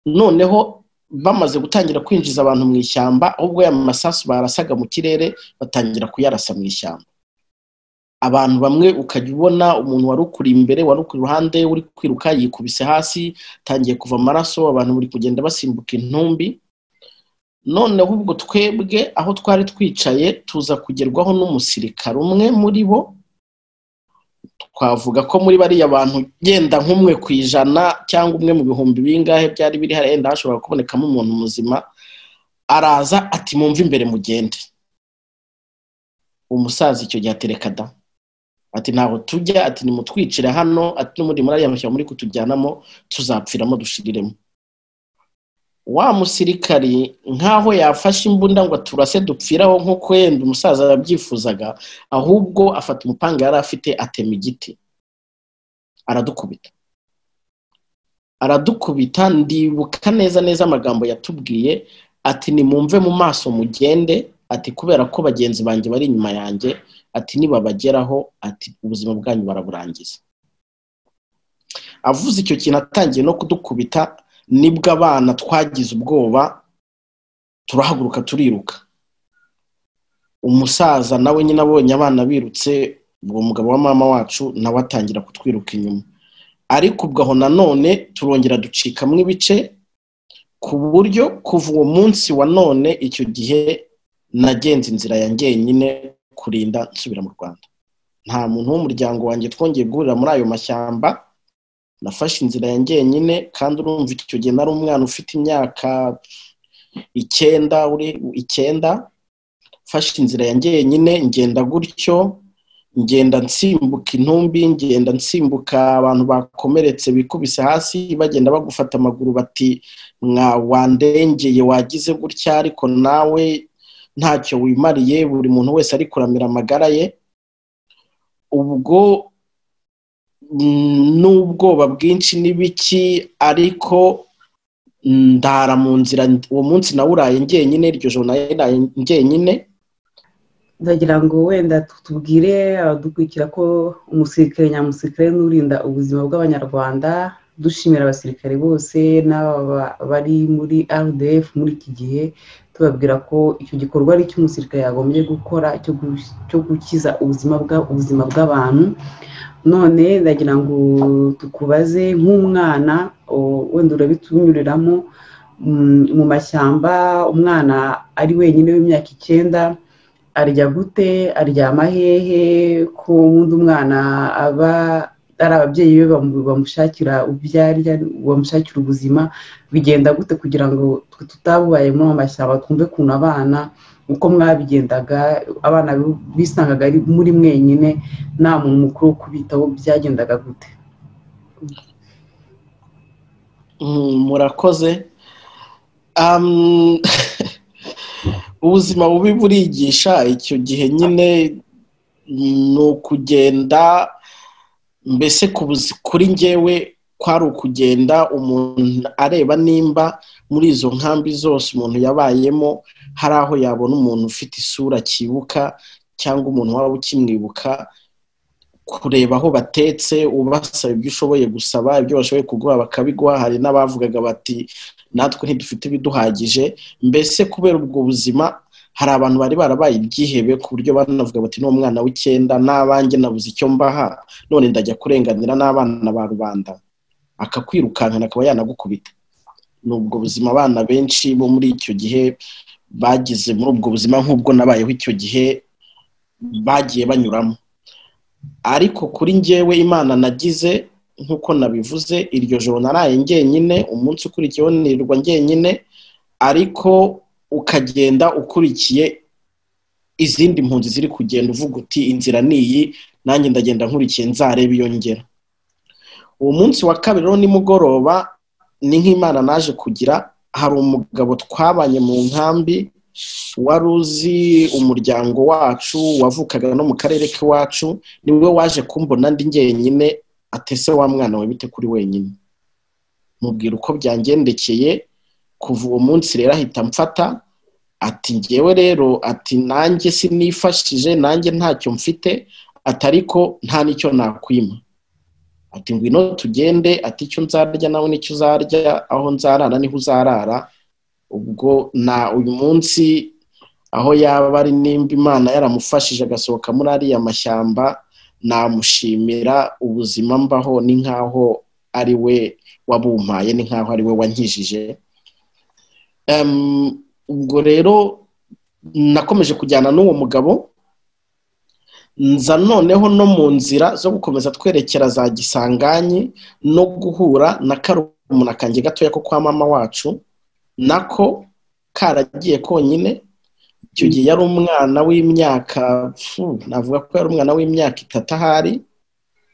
noneho bamaze gutangira kwinjiza abantu mu ishyamba, ahubwo ya masasu barasaga mu kirere batangira kuyarasa mu ishyamba. Abantu bamwe ukajya ubona umuntu wari ukuri imbere, wari ukuri iruhande, uri kwiruka yikubise hasi, tangiye kuva amaraso, abantu bari kugenda basimbuka intumbi. Noneho ubwo twebwe aho twari twicaye tuza kugerwaho n'umusirikare umwe muri bo, twavuga ko muri bariya bantu genda nk'umwe ku ijana cyangwa umwe mu bihumbi bingahe byari biri hariya, yenda hashobora kubonekamo umuntu muzima. Araza ati mumve imbere mugende. Umusaza icyo gihe atereka da, ati ntaho tujya, ati nimutwicire hano, ati n'ubundi muri ariya mashyamba muri kutujyanamo tuzapfiramo dushiriremo. Wa musirikari nkaho yafashe imbunda ngo turase dupfiraho nk'uko yenda umusaza yabyifuzaga, ahubwo afata umupanga yari afite atema igiti aradukubita. Aradukubita, ndibuka neza neza amagambo yatubwiye ati nimumve mu maso mugende, ati kubera ko bagenzi banjye bari inyuma yanjye, ati nibabageraho, ati ubuzima bwanyu baraburangiza. Avuze icyo kintu atangiye no kudukubita, nibwo abana twagize ubwoba turahaguruka turiruka. Umusaza nawe nyine abonye abana birutse, ubwo mugabo wa mama wacu nawe atangira kutwiruka inyuma. Ariko ubwo aho nanone turongera ducikamo ibice, ku buryo kuva uwo munsi wa none icyo gihe nagenze inzira ya njyenyine kurinda nsubira mu Rwanda. Nta muntu w'umuryango wanjye twongeye guhurira muri ayo mashyamba, nafashe inzira ya njyenyine. Kandi urumva icyo gihe nari umwana ufite imyaka 9, uri 9, mfashe inzira ya njyenyine, ngenda gutyo, ngenda nsimbuka intumbi, ngenda nsimbuka abantu bakomeretse bikubise hasi, bagenda bagufata amaguru bati mwa wandengeye wagize gutya, ariko nawe ntacyo wimariye, buri muntu wese ari kuramira amagara ye. Ubwo n'ubwoba bwinshi n'ibiki, ariko ndara mu nzira. Uwo munsi nawuraye njyenyine, iryo joro naraye njyenyine. Ndagira ngo wenda tubwire abadukurikira ko umusirikare nyamusirikare n'urinda ubuzima bw'Abanyarwanda, Dushimira abasirikare bose n'aba bari muri RDF muri iki gihe, tubabwira ko icyo gikorwa ari icy'umusirikare yagombye gukora cyo gukiza ubuzima bw'abantu. None ndagira ngo tukubaze nk'umwana, wenda urabitunyuriramo mu mashyamba, umwana ari wenyine w'imyaka 9 arya gute, aryama hehe, ko ubundi umwana aba ari ababyeyi be bamushakira ubyarya, bamushakira ubuzima, bigenda gute kugira ngo twe tutabubaye muri amashyamba twumve ukuntu abana uko mwabigendaga, abana bisangaga ari muri mwenyine nta muntu mukuru wo kubitaho, byagendaga gute? Murakoze. Ubuzima bubi burigisha. Icyo gihe nyine ni ukugenda, mbese kuri njyewe kwari ukugenda umuntu areba nimba muri izo nkambi zose umuntu yabayemo hari aho yabona umuntu ufite isura cyibuka cyangwa umuntu waba ukimwibuka, kureba aho batetse, ubasaba ibyo ushoboye gusaba, ibyo bashoboye kuguha bakabiguha. Hari n'abavugaga bati natwe ntidufite ibiduhagije. Mbese kubera ubwo buzima hari abantu bari barabaye ibyihebe ku buryo banavuga bati n'uwo mwana w'9 n'abanjye nabuze icyo mbaha, none ndajya kurenganira n'abana ba rubanda, akakwirukankana akaba yanagukubita. Ni ubwo buzima abana benshi bo muri icyo gihe bagize, muri ubwo buzima nk'ubwo nabayeho icyo gihe bagiye banyuramo. Ariko kuri njyewe Imana nagize, nk'uko nabivuze, iryo joro naraye njyenyine, umunsi ukurikiyeho nirirwa njyenyine, ariko ukagenda ukurikiye izindi mpunzi ziri kugenda uvuga uti inzira ni iyi, nanjye ndagenda nkurikiye nzareba iyo ngera. Uwo munsi wa kabiri rero nimugoroba ni nk'Imana naje kugira, hari umugabo twabanye mu nkambi wari uzi umuryango wacu, wavukaga no mu karere k'iwacu, niwe waje kumbona ndi njyenyine, atese wa mwana we bite kuri wenyine, mubwira uko byangendekeye. Kuva uwo munsi rero ahita amfata ati njyewe rero, ati nanjye sinifashije, nanjye ntacyo mfite, ati ariko nta n'icyo nakwima, ati ngwino tugende, ati icyo nzarya nawe nicyo uzarya, aho nzarara niho uzarara. Ubwo na uyu munsi aho yaba ari nimba Imana yaramufashije agasohoka muri ariya mashyamba, namushimira ubuzima mbaho ni nkaho ari we wabumpaye, ni nkaho ari we wankijije. Ubwo rero nakomeje kujyana n'uwo mugabo, nza noneho no mu nzira zo gukomeza twerekera za Gisanganyi no guhura na karumuna kanjye gatoya ko kwa mama wacu, nako karagiye konyine. Icyo gihe yari umwana w'imyaka, navuga ko yari umwana w'imyaka 3 ahari,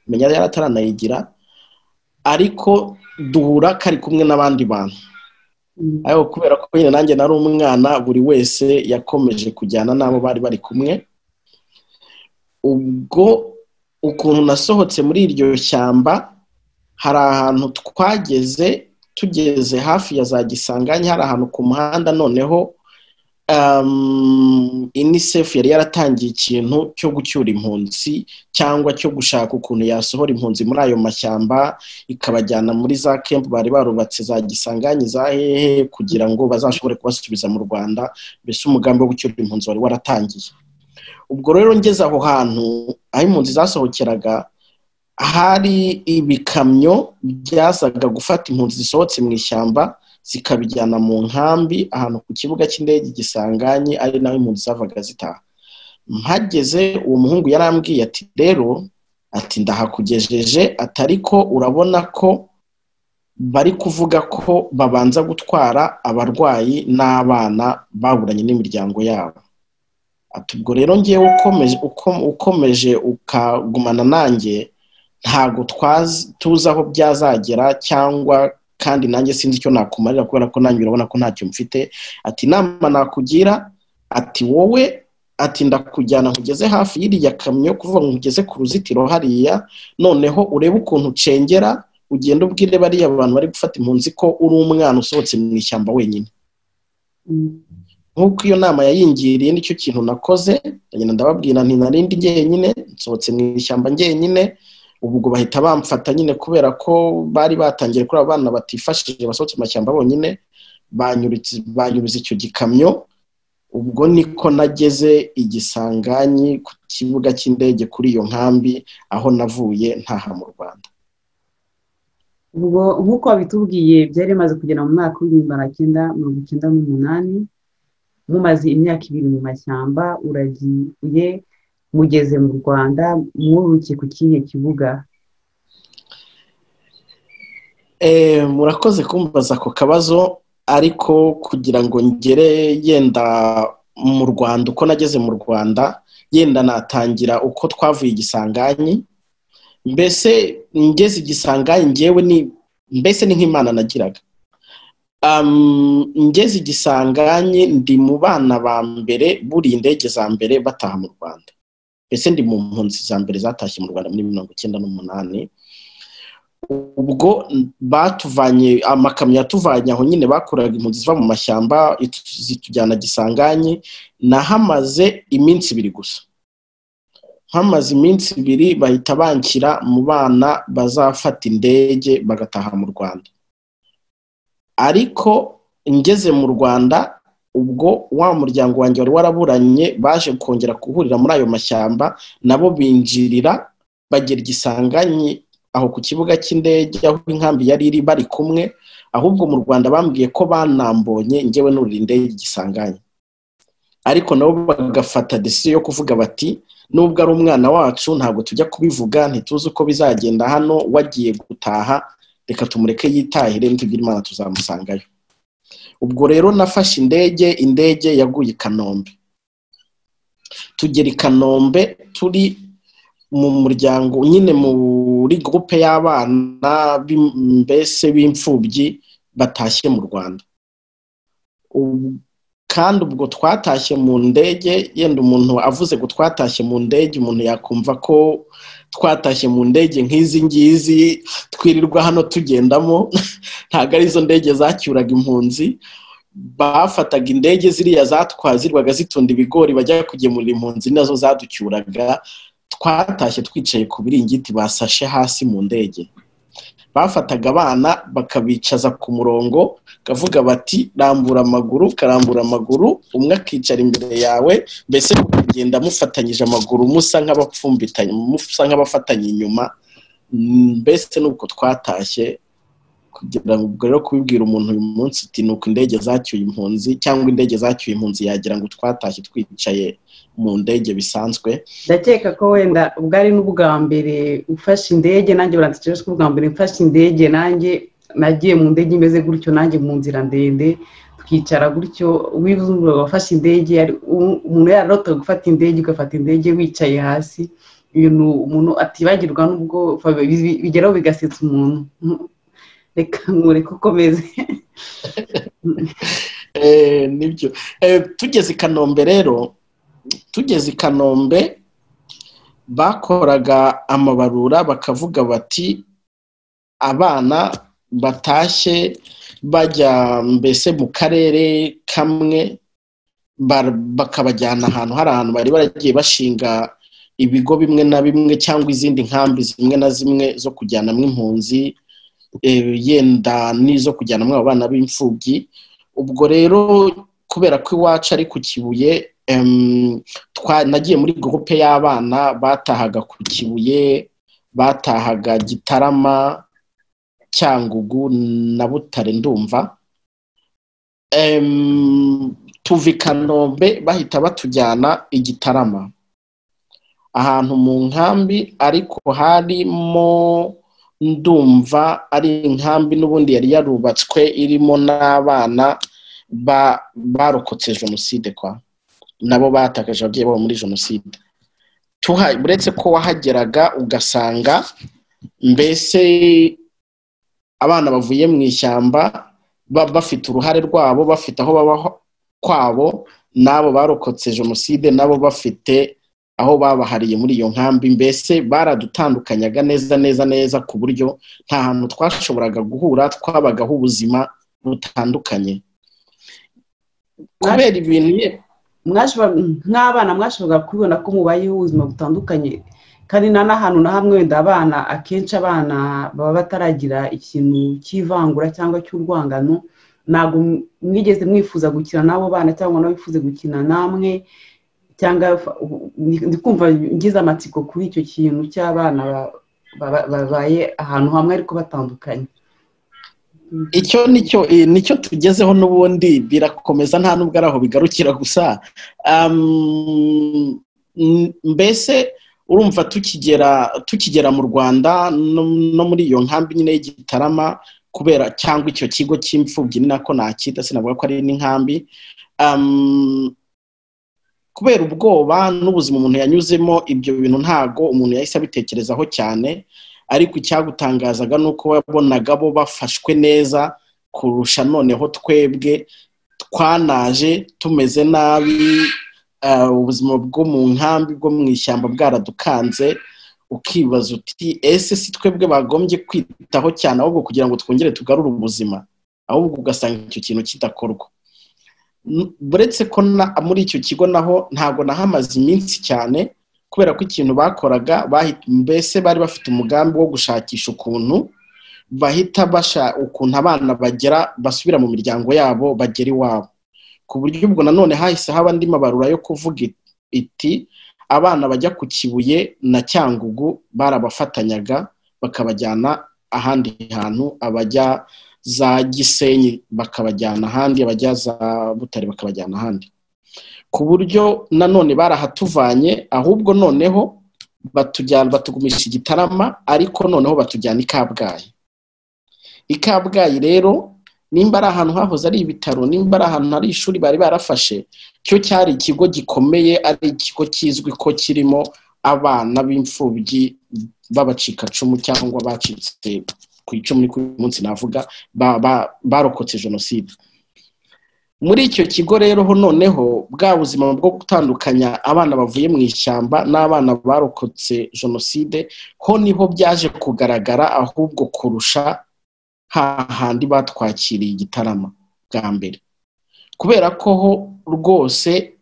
menya yari ataranayigira, ariko duhura kari kumwe n'abandi bantu. Ariko kubera ko nyine nanjye nari umwana, buri wese yakomeje kujyana n'abo bari bari kumwe. Ubwo ukuntu nasohotse muri iryo shyamba, hari ahantu twageze, tugeze hafi ya za Gisanganyi, hari ahantu ku muhanda noneho UNICEF yari yaratangiye ikintu cyo gucyura impunzi cyangwa cyo gushaka ukuntu yasohora impunzi muri ayo mashyamba ikabajyana muri za camp bari barubatse za Gisanganyi za hehe, kugira ngo bazashobore kubasubiza mu Rwanda. Mbese umugambi wo gucyura impunzi wari waratangiye. Ubwo rero ngeze aho hantu aho impunzi zasohokeraga, hari ibikamyo byazaga gufata impunzi zisohotse mu ishyamba zikabijyana mu nkambi ahantu ku kibuga cy'indege Gisanganyi, ari naho impunzi zavaga zitaha. Mpageze uwo muhungu yarambwiye ati rero, ati ndahakugejeje, ati ariko urabona ko bari kuvuga ko babanza gutwara abarwayi n'abana baburanye n'imiryango yabo. Ati ubwo rero ngewe ukomeje ukagumana nanjye, ntago tuzi aho byazagera, cyangwa kandi nanjye sinzi icyo nakumarira kubera ko nanjye urabona ko ntacyo mfite. Ati inama nakugira, ati wowe, ati ndakujyana nkugeze hafi y'iriya kamyo, kuvuga ngo nkugeze ku ruzitiro hariya, noneho urebe ukuntu ucengera, ugenda ubwire bariya abantu bari gufata impunzi ko uri umwana usohotse mu ishyamba wenyine. Nk'uko iyo nama yayingiriye nicyo kintu nakoze, ndagenda ndababwira nti narindi njyenyine, nsohotse mu ishyamba njyenyine, Ubwo bahita bamfata nyine kubera ko bari batangiye kuri abo bana batifashije basohotse mu mashyamba bonyine, banyuriza icyo gikamyo. Ubwo niko nageze igisanganyi ku kibuga cy'indege kuri iyo nkambi aho navuye ntaha mu Rwanda. Ubwo nk'uko wabitubwiye byari bimaze kugera mu mwaka w'1998, mumaze imyaka 2 mu mashyamba, uragiye mugeze mu Rwanda, mwurukiye ku kihe kibuga? Murakoze kumbaza ako kabazo, ariko kugira ngo ngere yenda mu Rwanda uko nageze mu Rwanda, yenda natangira uko twavuye igisanganyi. Mbese ngeze igisanganyi ngewe ni mbese ni nk'Imana nagiraga. Ngeze igisanganyi ndi mu bana ba mbere buri indege za mbere bataha mu Rwanda. Mbese ndi mu mpunzi za mbere zatashye mu Rwanda muri 1998. Ubwo batuvanye amakamyo yatuvanye aho nyine bakuraga impunzi ziva mu mashyamba zitujyana Gisanganyi. Nahamaze iminsi 2 gusa. Hamaze iminsi 2 bahita banshyira mu bana bazafata indege bagataha mu Rwanda. Ariko ngeze mu Rwanda ubwo wa muryango wanjye wari waraburanye baje kongera guhurira muri ayo mashyamba, nabo binjirira bagera Gisanganyi aho ku kibuga cy'indege aho inkambi yari iri bari kumwe. Ahubwo mu Rwanda bambwiye ko banambonye ngewe nurira indege Gisanganyi, ariko nabo bagafata decision yo kuvuga bati nubwo ari umwana wacu ntabwo tujya kubivuga, ntituzi uko bizagenda hano, wagiye gutaha reka tumureke yitahire, nitugira Imana tuzamusangayo. Ubwo rero nafashe indege yaguye i Kanombe. Tugera i Kanombe turi mu muryango nyine muri groupe y'abana mbese b'imfubyi batashye mu Rwanda. Kandi ubwo twatashye mu ndege, yenda umuntu avuze ngo twatashye mu ndege umuntu yakumva ko twatashye mu ndege nk'izi ngizi twirirwa hano tugendamo. Ntabwo ari izo ndege zacyuraga impunzi. Bafataga indege ziriya zatwazirwaga zitunda ibigori bajya kugemurira impunzi, nazo zaducyuraga. Twatashye twicaye ku biringiti basashe hasi mu ndege. Bafataga abana bakabicaza ku murongo, kavuga bati rambura amaguru, karambura amaguru, umwe akicara imbere yawe, mbese mukagenda mufatanyije amaguru musa nk'abapfumbitanye, musa nk'abafatanye inyuma. Mbese nuko twatashye. Kugira ngo rero kubibwira umuntu uyu munsi uti nuko indege zacyuye impunzi cyangwa indege zacyuye impunzi yagira ngo twatashye twicaye mu ndege bisanzwe. Ndakeka ko wenda ubwari n'ubwa mbere ufashe indege, nanjye uransekeje ko ubwa mbere mfashe indege nanjye nagiye mu ndege imeze gutyo, nanjye mu nzira ndende twicara gutyo. Wivuze wafashe indege, umuntu yararota gufata indege, ugafata indege wicaye hasi, ibintu umuntu atibagirwa nubwo bigeraho bigasetsa umuntu. Reka nkureke ukomeze. Nibyo. Tugeze i Kanombe rero, tugeze i Kanombe bakoraga amabarura bakavuga bati abana batashye bajya mbese mu karere kamwe, bakabajyana ahantu hari ahantu bari baragiye bashinga ibigo bimwe na bimwe cyangwa izindi nkambi zimwe na zimwe zo kujyanamo impunzi, yenda n'izo kujyanamo abo bana b'imfubyi. Ubwo rero kubera ko iwacu ari ku Kibuye, nagiye muri groupe y'abana batahaga ku Kibuye, batahaga Gitarama, Cyangugu na Butare ndumva. Tuva i Kanombe bahita batujyana i Gitarama ahantu mu nkambi, ariko harimo ndumva ari inkambi n'ubundi yari yarubatswe irimo n'abana barokotse jenoside kwa nabo batakaje ababyeyi babo muri jenoside. Uretse ko wahageraga ugasanga mbese abana bavuye mu ishyamba bafite uruhare rwabo, bafite aho baba kwabo, nabo barokotse jenoside nabo bafite aho babahariye muri iyo nkambi. Mbese baradutandukanyaga neza neza neza ku buryo nta hantu twashoboraga guhura, twabagaho ubuzima butandukanye kubera ibintu. Nk'abana mwashoboraga kubibona ko mubayeho ubuzima butandukanye Kandi nta n'ahantu na hamwe wenda abana, akenshi abana baba bataragira ikintu cy'ivangura cyangwa cy'urwangano. Ntabwo mwigeze mwifuza gukina n'abo bana cyangwa nabo bifuze gukina namwe? Cyangwa ndi kumva ngize amatsiko kuri icyo kintu cy'abana babaye ahantu hamwe ariko batandukanye. Icyo nicyo tugezeho n'ubundi birakomeza, nta nubwo ari aho bigarukira gusa. Mbese urumva tukigera mu Rwanda no muri iyo nkambi nyine y'Igitarama, kubera cyangwa icyo kigo cy'imfubyi ni nako nakita, sinavuga ko ari n'inkambi, kubera ubwoba n'ubuzima umuntu yanyuzemo, ibyo bintu ntago umuntu yahise abitekerezaho cyane. Ariko icyagutangazaga ni uko wabonaga bo bafashwe neza kurusha noneho twebwe twanaje tumeze nabi, ubuzima bwo mu nkambi bwo mu ishyamba bwaradukanze. Ukibaza uti ese si twebwe bagombye kwitaho cyane ahubwo kugira ngo twongere tugarure ubuzima? Ahubwo ugasanga icyo kintu kidakorwa. Buretse ko muri icyo kigo naho ntago nahamaze iminsi cyane, kubera ko ikintu bakoraga mbese bari bafite umugambi wo gushakisha ukuntu bahita basha ukuntu abana bagera basubira mu miryango yabo, bagera iwabo. Ku buryo ubwo nanone hahise haba andi mabarura yo kuvuga iti abana bajya ku Kibuye na Cyangugu barabafatanyaga bakabajyana ahandi hantu, abajya za Gisenyi bakabajyana ahandi, abajya za Butare bakabajyana ahandi. Ku buryo nanone barahatuvanye, ahubwo noneho batujyana batugumisha Igitarama, ariko noneho batujyana i Kabgayi. I Kabgayi rero nimba ari ahantu hahoze ari ibitaro, nimba ari ahantu hari ishuri bari barafashe, cyo cyari ikigo gikomeye, ari ikigo kizwi ko kirimo abana b'imfubyi b'abacikacumu cyangwa bacitse ku icumu ku munsi navuga barokotse jenoside. Muri icyo kigo rero ho noneho bwa buzima bwo gutandukanya abana bavuye mu ishyamba n'abana barokotse jenoside, ho niho byaje kugaragara ahubwo kurusha hahandi batwakiriye Igitarama bwa mbere. Kubera ko ho rwose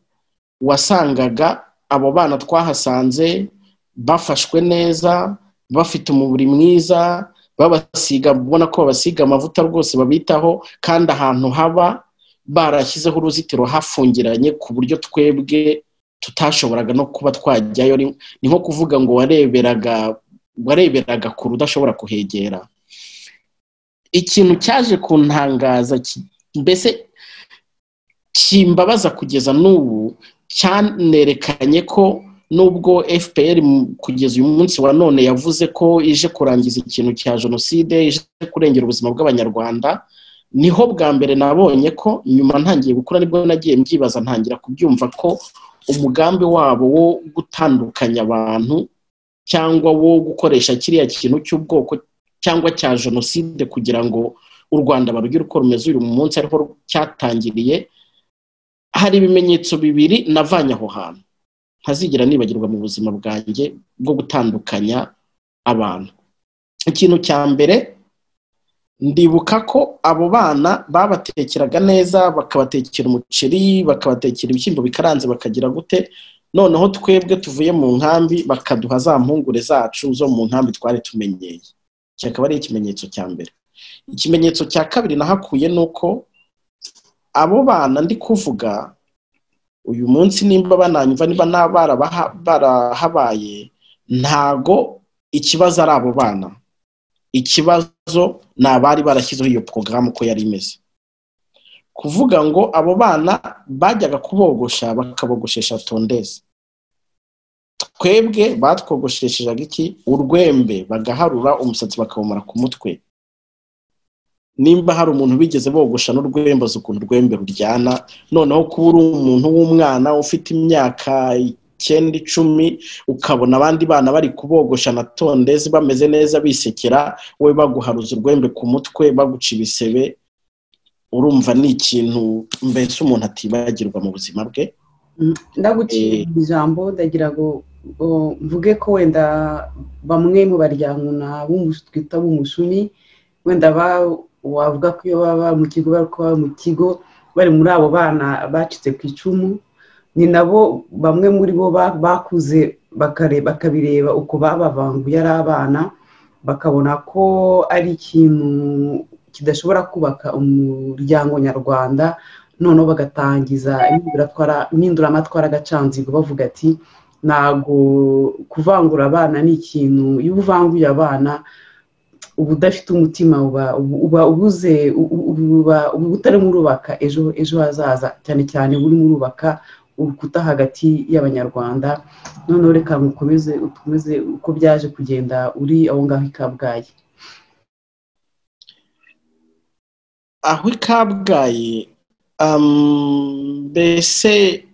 wasangaga abo bana twahasanze bafashwe neza, bafite umubiri mwiza, babasiga, ubona ko babasiga amavuta rwose babitaho, kandi ahantu haba barashyizeho uruzitiro hafungiranye ku buryo twebwe tutashoboraga no kuba twajyayo. Ni nko kuvuga ngo wareberaga kure udashobora kuhegera. Ikintu cyaje kuntangaza mbese kimbabaza kugeza n'ubu, cyanerekanye ko nubwo FPR kugeza uyu munsi wa none yavuze ko ije kurangiza ikintu cya jenoside, ije kurengera ubuzima bw'Abanyarwanda, niho bwa mbere nabonye ko nyuma ntangiye gukura nibwo nagiye mbyibaza, ntangira kubyumva ko umugambi wabo wo gutandukanya abantu cyangwa wo gukoresha kiriya kintu cy'ubwoko cyangwa cya jenoside kugira ngo u Rwanda barugire uko rumeze uyu munsi ariho cyatangiriye. Hari ibimenyetso bibiri navanye aho hantu ntazigera nibagirwa mu buzima bwanjye bwo gutandukanya abantu. Ikintu cya mbere, ndibuka ko abo bana babatekeraga neza, bakabatekera umuceri, bakabatekera ibishyimbo bikaranze, bakagira gute. Noneho twebwe tuvuye mu nkambi bakaduha za mpungure zacu zo mu nkambi twari tumenyeye. Iki akaba ari ikimenyetso cya mbere. Ikimenyetso cya kabiri nahakuye nuko abo bana ndi kuvuga uyu munsi, nimba bananyumva, niba barahabaye, ntago ikibazo ari abo bana, ikibazo ni abari barashyizeho iyo porogaramu uko yari imeze. Kuvuga ngo abo bana bajyaga kubogosha bakabogoshesha tondeze, twebwe batwogosheshejaga iki? Urwembe, bagaharura umusatsi bakawumara ku mutwe. Nimba hari umuntu bigeze bogosha n'urwembe azi ukuntu urwembe ruryana. Noneho kuba uri umuntu w'umwana ufite imyaka 9, 10, ukabona abandi bana bari kubogosha na tondezi bameze neza bisekera, wowe baguharuza urwembe ku mutwe baguca ibisebe, urumva ni ikintu mbese umuntu atibagirwa mu buzima bwe. Ndaguciye ijambo, ndagira ngo mvuge ko wenda bamwe mu baryankuna twita b'umushumi, wenda wavuga ko iyo baba mu kigo bari kuba mu kigo bari muri abo bana bacitse ku icumu, ni nabo bamwe muri bo bakuze bakabireba uko babavanguye ari abana, bakabona ko ari ikintu kidashobora kubaka umuryango nyarwanda. Noneho bagatangiza impinduramatwara agacanzigo, bavuga ati ntago kuvangura abana ni ikintu, iyo uvanguye abana uba udafite umutima, uba ubuze, uba utarimo urubaka ejo hazaza, cyane cyane urimo urubaka urukuta hagati y'abanyarwanda. Noneho reka mukomeze ukomeze uko byaje kugenda uri aho ngaho i Kabgayi. Aho i Kabgayi mbese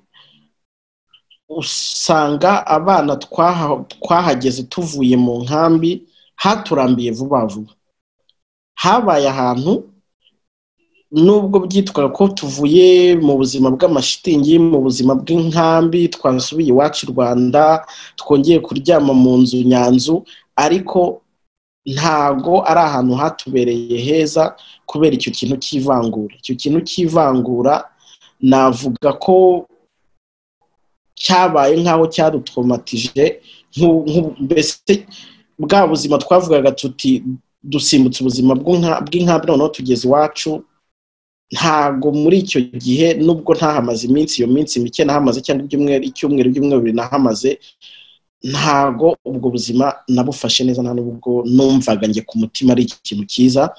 usanga abana twahageze tuvuye mu nkambi haturambiye vuba vuba. Habaye ahantu nubwo byitwaga ko tuvuye mu buzima bw'amashitingi, mu buzima bw'inkambi, twasubiye iwacu i Rwanda, twongeye kuryama mu nzu nyanzu, ariko ntago ari ahantu hatubereye heza kubera icyo kintu cy'ivangura. Icyo kintu cy'ivangura navuga ko cyabaye nkaho cyadutromatije, mbese bwa buzima twavugaga tuti dusimbutse ubuzima bw'inkambi noneho tugeze iwacu. Ntago muri icyo gihe, nubwo ntahamaze iminsi, iyo minsi mike nahamaze cyangwa icyumweru bibiri nahamaze, ntago ubwo buzima nabufashe neza, nta nubwo numvaga njye ku mutima ari ikintu cyiza.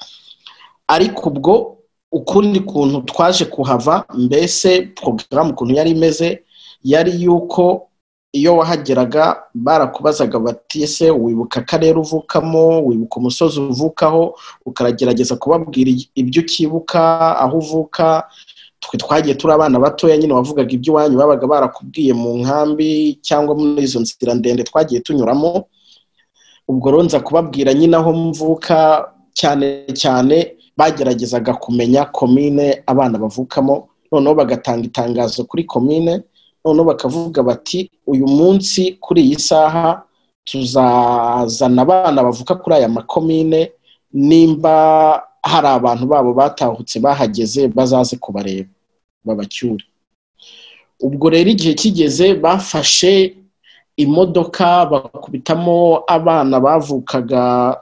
Ariko ubwo ukundi kuntu twaje kuhava, mbese porogaramu ukuntu yari imeze, yari yuko iyo wahageraga barakubazaga bati ese wibuka akarere uvukamo, wibuka umusozi uvukaho, ukaragerageza kubabwira ibyo ukibuka, aho uvuka. Twe twagiye turi abana batoya nyine, wavugaga iby'iwanyu babaga barakubwiye mu nkambi cyangwa muri izo nzira ndende twagiye tunyuramo. Ubwo rero nza kubabwira nyine aho mvuka, cyane cyane bageragezaga kumenya komine abana bavukamo, noneho bagatanga itangazo kuri komine, noneho bakavuga bati uyu munsi kuri iyi saha tuzazana abana bavuka kuri aya makomine, nimba hari abantu babo batahutse bahageze bazaze kubareba babacyure. Ubwo rero igihe kigeze bafashe imodoka bakubitamo abana bavukaga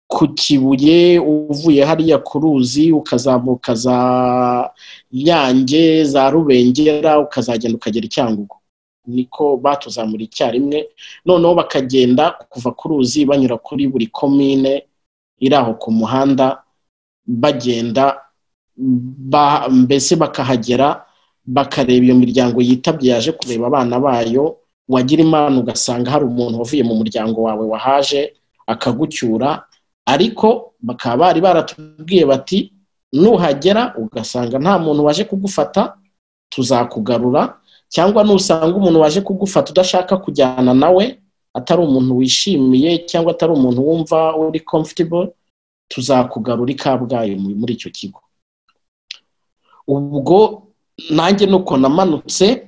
ku Kibuye, uvuye hariya ku ruzi ukazamuka za Nyange za Rubengera ukazagenda ukagera i Cyangugu, niko batuzamura icyarimwe. Noneho bakagenda kuva ku ruzi banyura kuri buri komine iri aho ku muhanda, bagenda mbese bakahagera bakareba iyo miryango yitabye yaje kureba abana bayo. Wagira Imana ugasanga hari umuntu wavuye mu muryango wawe wahaje akagucyura, ariko bakaba bari baratubwiye bati nuhagera ugasanga nta muntu waje kugufata tuzakugarura, cyangwa nusanga umuntu waje kugufata udashaka kujyana nawe, atari umuntu wishimiye cyangwa atari umuntu wumva uri comfortable, tuzakugarura i Kabgayi muri icyo kigo. Ubwo nanjye nuko namanutse,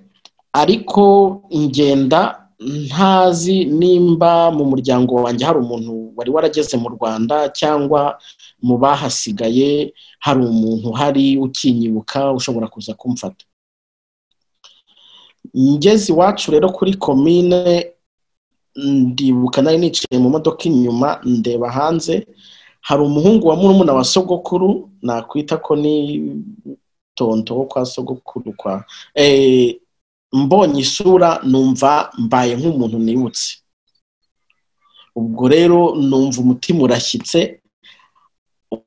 ariko ngenda ntazi nimba mu muryango wanjye hari umuntu wari warageze mu Rwanda cyangwa mu bahasigaye hari umuntu uhari ukinyibuka ushobora kuza kumfata. Ngeze iwacu rero kuri komine, ndibuka nari nicaye mu modoka inyuma ndeba hanze, hari umuhungu wa murumuna wa sogokuru, nakwita ko ni tonto wo kwa sogokuru kwa mbonye isura numva mbaye nk'umuntu nibutse. Ubwo rero numva umutima urashyitse.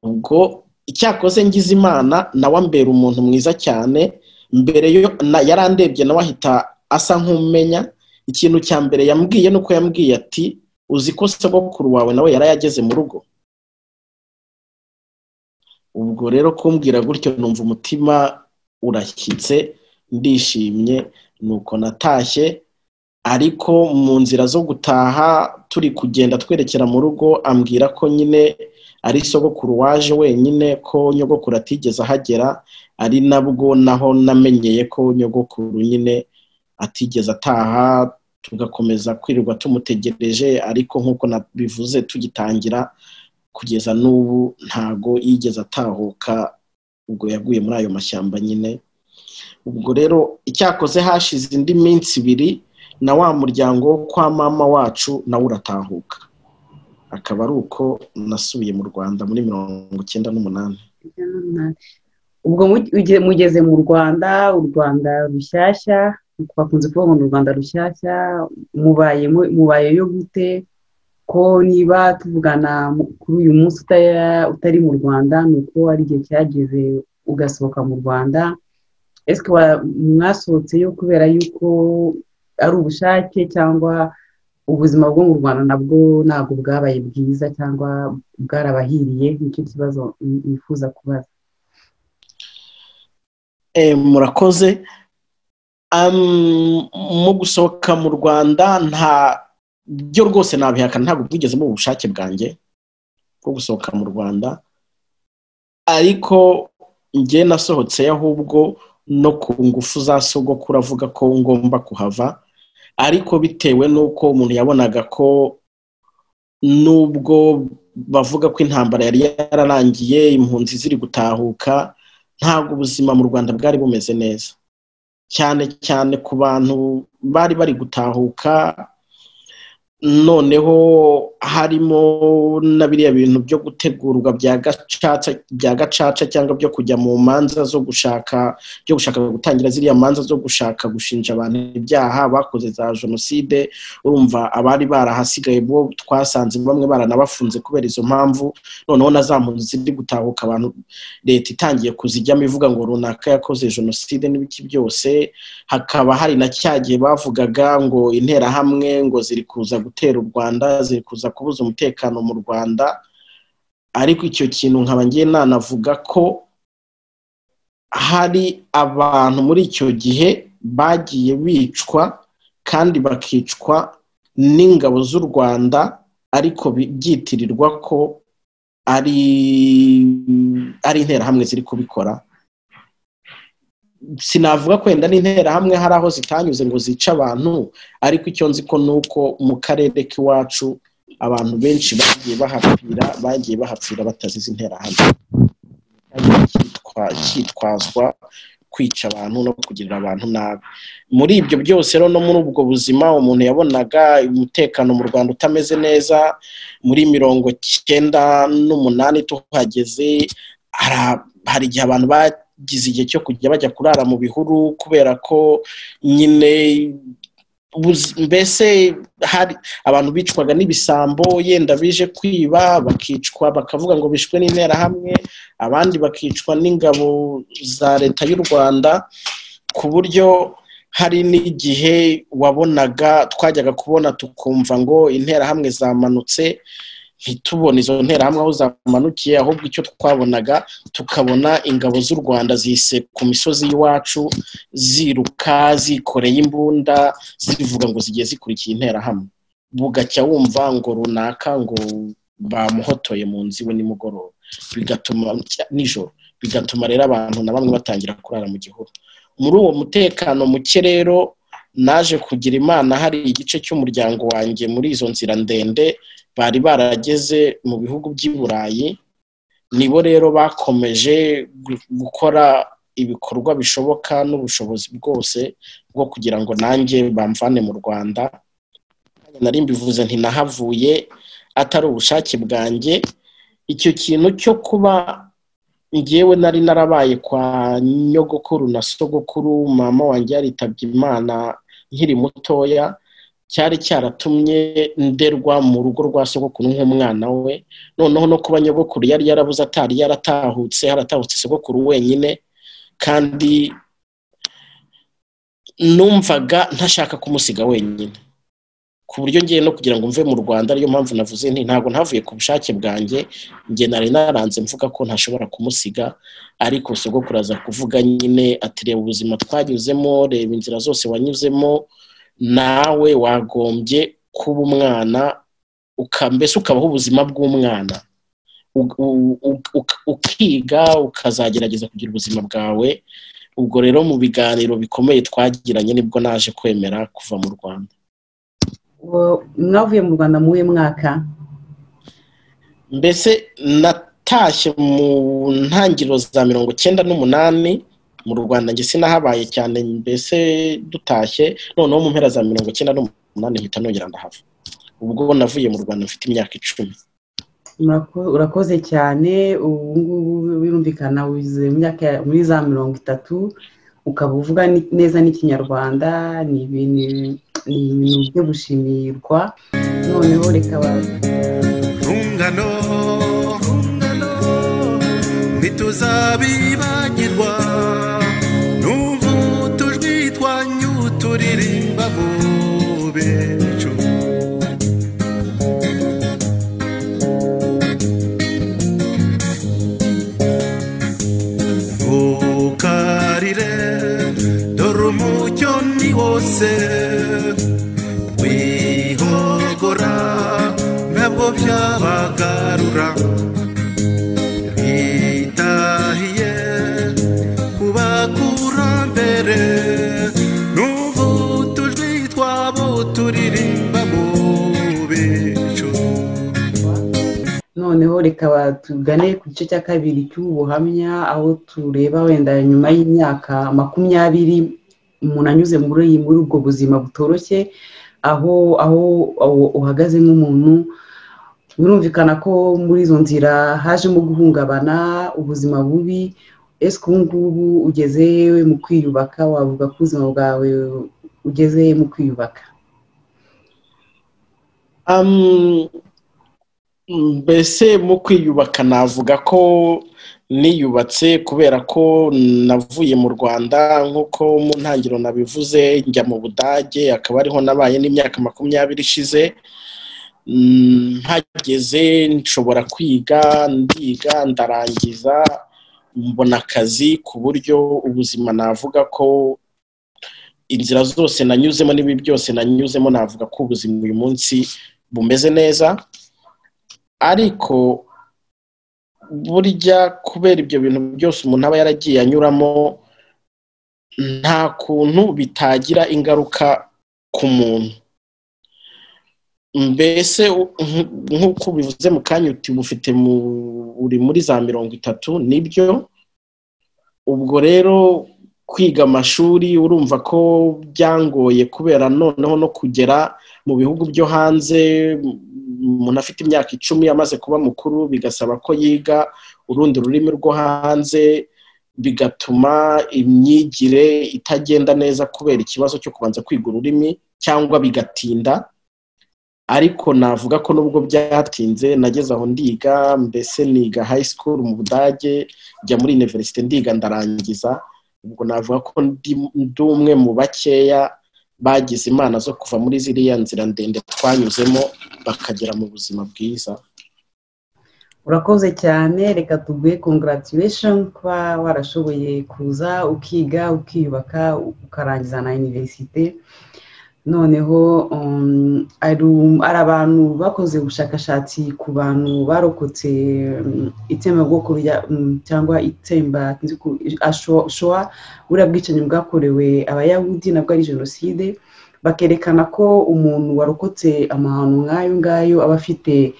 Ubwo icyakoze ngize Imana nawe ambera umuntu mwiza cyane, mbere yo yarandebye nawe ahita asa nk'umenya. Ikintu cya mbere yambwiye nuko yambwiye ati uzi ko sogokuru wawe nawe yarayageze mu rugo. Ubwo rero kumbwira gutyo numva umutima urashyitse, ndishimye. Nuko natashye, ariko mu nzira zo gutaha turi kugenda twerekera mu rugo ambwira ko nyine ari sogokuru waje wenyine, ko nyogokuru atigeze ahagera, ari nabwo naho namenyeye ko nyogokuru nyine atigeze ataha, tugakomeza kwirirwa tumutegereje. Ariko nkuko nabivuze tugitangira kugeza n'ubu ntago yigeze atahuka, ubwo yaguye muri ayo mashyamba nyine. Ubwo rero icyakoze hashize indi minsi ibiri Na wa muryango wo kwa mama wacu nawe uratahuka. Akaba ari uko nasubiye mu Rwanda muri 98. Ubwo mugeze mu Rwanda, u Rwanda rushyashya, bakunze kuvuga ngo u Rwanda rushyashya, mubayeyo gute? Ko niba tuvugana kuri uyu munsi utari mu Rwanda, ni uko ari igihe cyageze ugasohoka mu Rwanda. Ese mwasohotseyo kubera yuko ari ubushake, cyangwa ubuzima bwo mu Rwanda nabwo ntabwo bwabaye bwiza cyangwa bwarabahiriye? Nicyo kibazo nifuza kubaza. Murakoze. Mu gusohoka mu Rwanda nta byo rwose nabihakana, ntabwo bwigeze mu bushake bwanjye bwo gusohoka mu Rwanda, ariko njye nasohotse ahubwo no ku ngufu za sogokuru avuga ko ngomba kuhava, ariko bitewe n'uko umuntu yabonaga ko nubwo bavuga ko intambara yari yararangiye, impunzi ziri gutahuka, ntabwo ubuzima mu Rwanda bwari bumeze neza, cyane cyane ku bantu bari bari gutahuka. Noneho harimo na biriya bintu byo gutegurwa bya gacaca cyangwa byo kujya mu manza zo gushaka, byo gushaka gutangira ziriya manza zo gushaka gushinja abantu ibyaha bakoze za jenoside. Urumva abari barahasigaye bo twasanze bamwe baranabafunze kubera izo mpamvu. Noneho na za mpunzi ziri gutahuka, abantu leta itangiye kuzijyamo ivuga ngo runaka yakoze jenoside n'ibiki byose. Hakaba hari na cyagiye bavugaga ngo interahamwe ngo ziri kuza gutera u Rwanda, ziri kuza kubuza umutekano mu Rwanda. Ariko icyo kintu nkaba ngiye nanavuga ko hari abantu muri icyo gihe bagiye bicwa, kandi bakicwa n'ingabo z'u Rwanda, ariko byitirirwa ko ari interahamwe ziri kubikora. Sinavuga ko wenda n'interahamwe hari aho zitanyuze ngo zice abantu, ariko icyo nzi ko nuko mu karere k'iwacu abantu benshi bagiye bahapfira batazize interahamwe, cyitwazwa kwica abantu no kugirira abantu nabi. Muri ibyo byose rero no muri ubwo buzima umuntu yabonaga umutekano mu Rwanda utameze neza. Muri 98 tuhageze, hari igihe abantu bagize igihe cyo kujya bajya kurara mu bihuru, kubera ko nyine mbese hari abantu bicwaga n'ibisambo, yenda bije kwiba bakicwa bakavuga ngo bishwe n'interahamwe, abandi bakicwa n'ingabo za leta y'u Rwanda, ku buryo hari n'igihe wabonaga twajyaga kubona tukumva ngo interahamwe zamanutse, ntitubone izo nterahamwe aho zamanukiye, ahubwo icyo twabonaga tukabona ingabo z'u Rwanda zise ku misozi y'iwacu ziruka zikoreye imbunda zivuga ngo zigiye zikurikiye interahamwe. Bugacya wumva ngo runaka ngo bamuhotoye mu nzu iwe nimugoroba, bigatuma nijoro, bigatuma rero abantu na bamwe batangira kurara mu gihuru. Muri uwo mutekano muke rero naje kugira Imana, hari igice cy'umuryango wanjye muri izo nzira ndende bari barageze mu bihugu by'i Burayi, nibo rero bakomeje gukora ibikorwa bishoboka n'ubushobozi bwose bwo kugira ngo nanjye bamvane mu Rwanda. Nari mbivuze nti nahavuye atari ubushake bwanjye. Icyo kintu cyo kuba njyewe nari narabaye kwa nyogokuru na sogokuru, mama wanjye yaritabye Imana nkiri mutoya, cyari cyaratumye nderwa mu rugo rwa sogokuru nk'umwana we. Noneho no kuba nyogokuru yari yarabuze, atari yaratahutse, haratahutse sogokuru wenyine, kandi numvaga ntashaka kumusiga wenyine, ku buryo ngiye no kugira ngo mve mu Rwanda. Ariyo mpamvu navuze nti ntabwo ntavuye ku bushake bwanjye, njye nari naranze mvuga ko ntashobora kumusiga, ariko sogokuru aza kuvuga nyine ati reba ubuzima twanyuzemo, reba inzira zose wanyuzemo, nawe wagombye kuba umwana, mbese ukabaho ubuzima bw'umwana, ukiga, ukazagerageza kugira ubuzima bwawe. Ubwo rero mu biganiro bikomeye twagiranye nibwo naje kwemera kuva mu Rwanda. Mwavuye mu Rwanda mu uyu mwaka? Mbese natashye mu ntangiriro za 98. Mu Rwanda njye sinahabaye cyane, mbese dutashye noneho mu mpera za 98 mpita nongera ndahava. Ubwo navuye mu Rwanda mfite imyaka 10. Urakoze cyane. Ubu ngubu birumvikana wize mu myaka muri za 30, ukaba uvuga neza n'Ikinyarwanda, ni ibintu byo gushimirwa. Noneho reka rungano ntituzabibagirwa, numva utujwi twanyu turirimba mu bicu. Ntukarire dore umucyo ni wose, wihogora ntabwo byabagarura, bitahiye kubakurambere, numva utujwi twabo turirimba mu bicu. Noneho reka tugane ku gice cya kabiri cy'ubuhamya, aho tureba wenda nyuma y'imyaka 20 umuntu anyuze muri ubwo buzima butoroshye, aho uhagaze nk'umuntu. Birumvikana ko muri izo nzira hajemo guhungabana, ubuzima bubi. Ese ubu ngubu ugeze mu kwiyubaka, wavuga ko ubuzima bwawe ugeze mu kwiyubaka? Mbese mu kwiyubaka navuga ko niyubatse, kubera ko navuye mu Rwanda nk'uko mu ntangiriro nabivuze, njya mu Budage, akaba ariho nabaye n'imyaka 20 ishize. Mpageze nshobora kwiga, ndiga ndarangiza, mbona akazi, ku buryo ubuzima navuga ko inzira zose nanyuzemo n'ibi byose nanyuzemo, navuga ko ubuzima uyu munsi bumeze neza. Ariko burya kubera ibyo bintu byose umuntu aba yaragiye anyuramo, nta kuntu bitagira ingaruka ku muntu. Mbese nk'uko bivuze mu kanya uti ufite uri muri za 30, nibyo. Ubwo rero kwiga amashuri urumva ko byangoye, kubera noneho no kugera mu bihugu byo hanze umuntu afite imyaka 10 amaze kuba mukuru, bigasaba ko yiga urundi rurimi rwo hanze, bigatuma imyigire itagenda neza kubera ikibazo cyo kubanza kwiga ururimi, cyangwa bigatinda. Ariko navuga ko nubwo byatinze nageze aho ndiga, mbese niga high school mu Budage, njya muri university ndiga ndarangiza. Ubwo navuga ko ndi umwe mu bakeya bagize imana zo kuva muri ziriya nzira ndende twanyuzemo bakagera mu buzima bwiza. Urakoze cyane, reka tuguhe congratulation kuba warashoboye kuza ukiga ukiyubaka ukarangiza na university. Noneho ari abantu bakoze ubushakashatsi ku bantu barokotse itsembabwoko cyangwa itsemba shoa, buriya bwicanyi bwakorewe Abayahudi nabwo ari jenoside, bakerekana ko umuntu warokotse amahano nk'ayo ngayo aba afite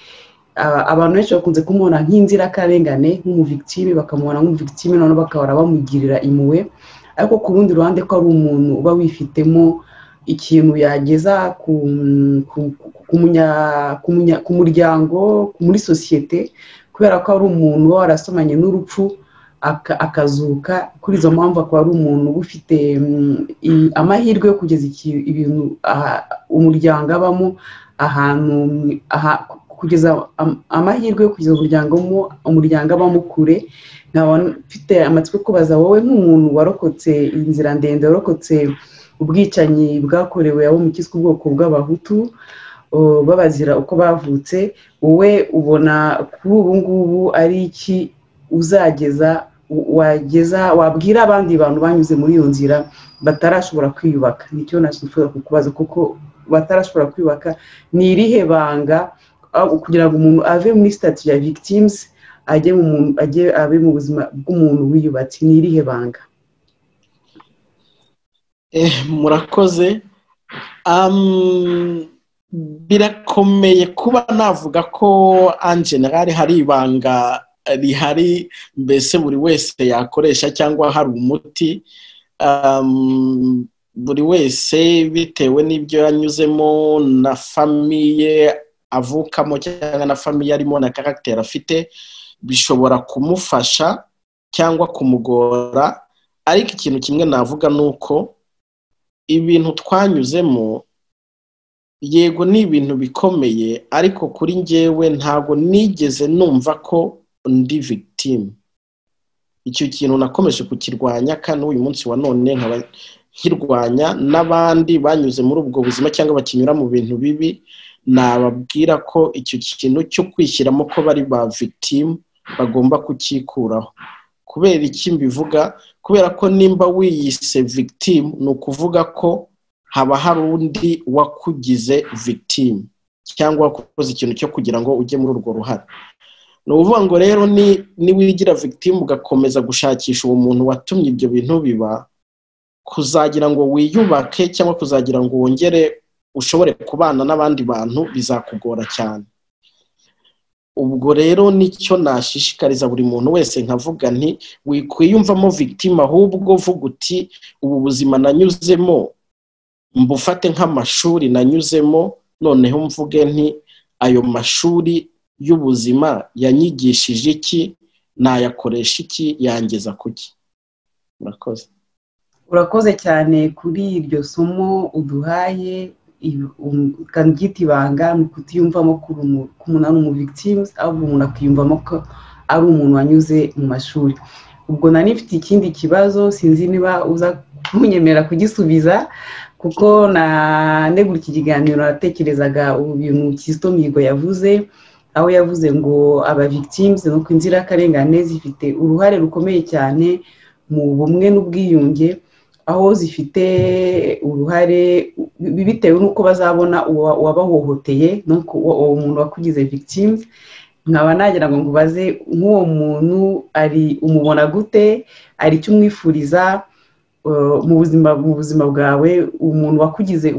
abantu benshi bakunze kumubona nk'inzirakarengane, nk'umuvictime, bakamubona nk'umuvictime noneho bakahora bamugirira impuhwe, ariko ku rundi ruhande ko ari umuntu uba wifitemo ikintu yageza ku muryango, muri sosiyete, kubera ko ari umuntu uba warasomanye n'urupfu akazuka. Kuri izo mpamvu akaba ari umuntu uba ufite amahirwe yo kugeza ibintu umuryango abamo ahantu, kugeza amahirwe yo kugeza umuryango abamo kure. Nkaba mfite amatsiko kubaza wowe nk'umuntu warokotse inzira ndende, warokotse ubwicanyi bwakorewe abo mu kiswe ubwoko bw'Abahutu babazira uko bavutse, wowe ubona kuri ubu ngubu ari iki uzageza wageza wabwira abandi bantu banyuze muri iyo nzira batarashobora kwiyubaka? Nicyo nashobora kukubaza, kuko batarashobora kwiyubaka ni irihe banga kugira ngo umuntu ave muri statut ya victims ajye abe mu buzima bw'umuntu wiyubatse? Ni irihe banga? Murakoze. Birakomeye kuba navuga ko en general hari ibanga rihari mbese buri wese yakoresha cyangwa hari umuti. Buri wese bitewe n'ibyo yanyuzemo na famille avukamo cyangwa na famille arimo na caractère afite, bishobora kumufasha cyangwa kumugora. Ariko ikintu kimwe navuga nuko ibintu twanyuzemo yego ni ibintu bikomeye, ariko kuri njyewe ntago nigeze numva ko ndi victime. Icyo kintu nakomeje kukirwanya kandi uyu munsi wa none nkaba nkirwanya n'abandi banyuze muri ubwo buzima cyangwa bakinyura mu bintu bibi, nababwira ko icyo kintu cyo kwishyiramo ko bari ba victime bagomba kukikuraho. Kubera iki mbivuga? Kubera ko nimba wiyise victime ni ukuvuga ko haba hari undi wakugize victime cyangwa wakoze ikintu cyo kugira ngo ujye muri urwo ruhare. Ni ukuvuga ngo rero niwigira victime ugakomeza gushakisha uwo muntu watumye ibyo bintu biba, kuzagira ngo wiyubake cyangwa kuzagira ngo wongere ushobore kubana n'abandi bantu bizakugora cyane. Ubwo rero nicyo nashishikariza buri muntu wese, nkavuga nti wikwiyumvamo victime, ahubwo vuga uti ubu buzima nanyuzemo mbufate nk'amashuri nanyuzemo, noneho mvuge nti ayo mashuri y'ubuzima yanyigishije iki, nayakoresha iki, yangeza kuki. Murakoze. Urakoze cyane kuri iryo somo uduhaye. Kandi ibanga ni ukutiyumvamo ko umuntu ari umu victims, ahubwo umuntu akiyumvamo ko ari umuntu wanyuze mu mashuri. Ubwo nari mfite ikindi kibazo, sinzi niba uza kunyemera kugisubiza, kuko negura iki kiganiro natekerezaga ibintu Kizito Mihigo yavuze, aho yavuze ngo aba victims nuko inzirakarengane zifite uruhare rukomeye cyane mu bumwe n'ubwiyunge, aho zifite uruhare bitewe n'uko bazabona uwabahohoteye, nuko uwo muntu wakugize victims. Nkaba nagira ngo nkubaze, nk'uwo muntu ari umubona gute, ari icyo umwifuriza mu buzima bwawe, umuntu wakugize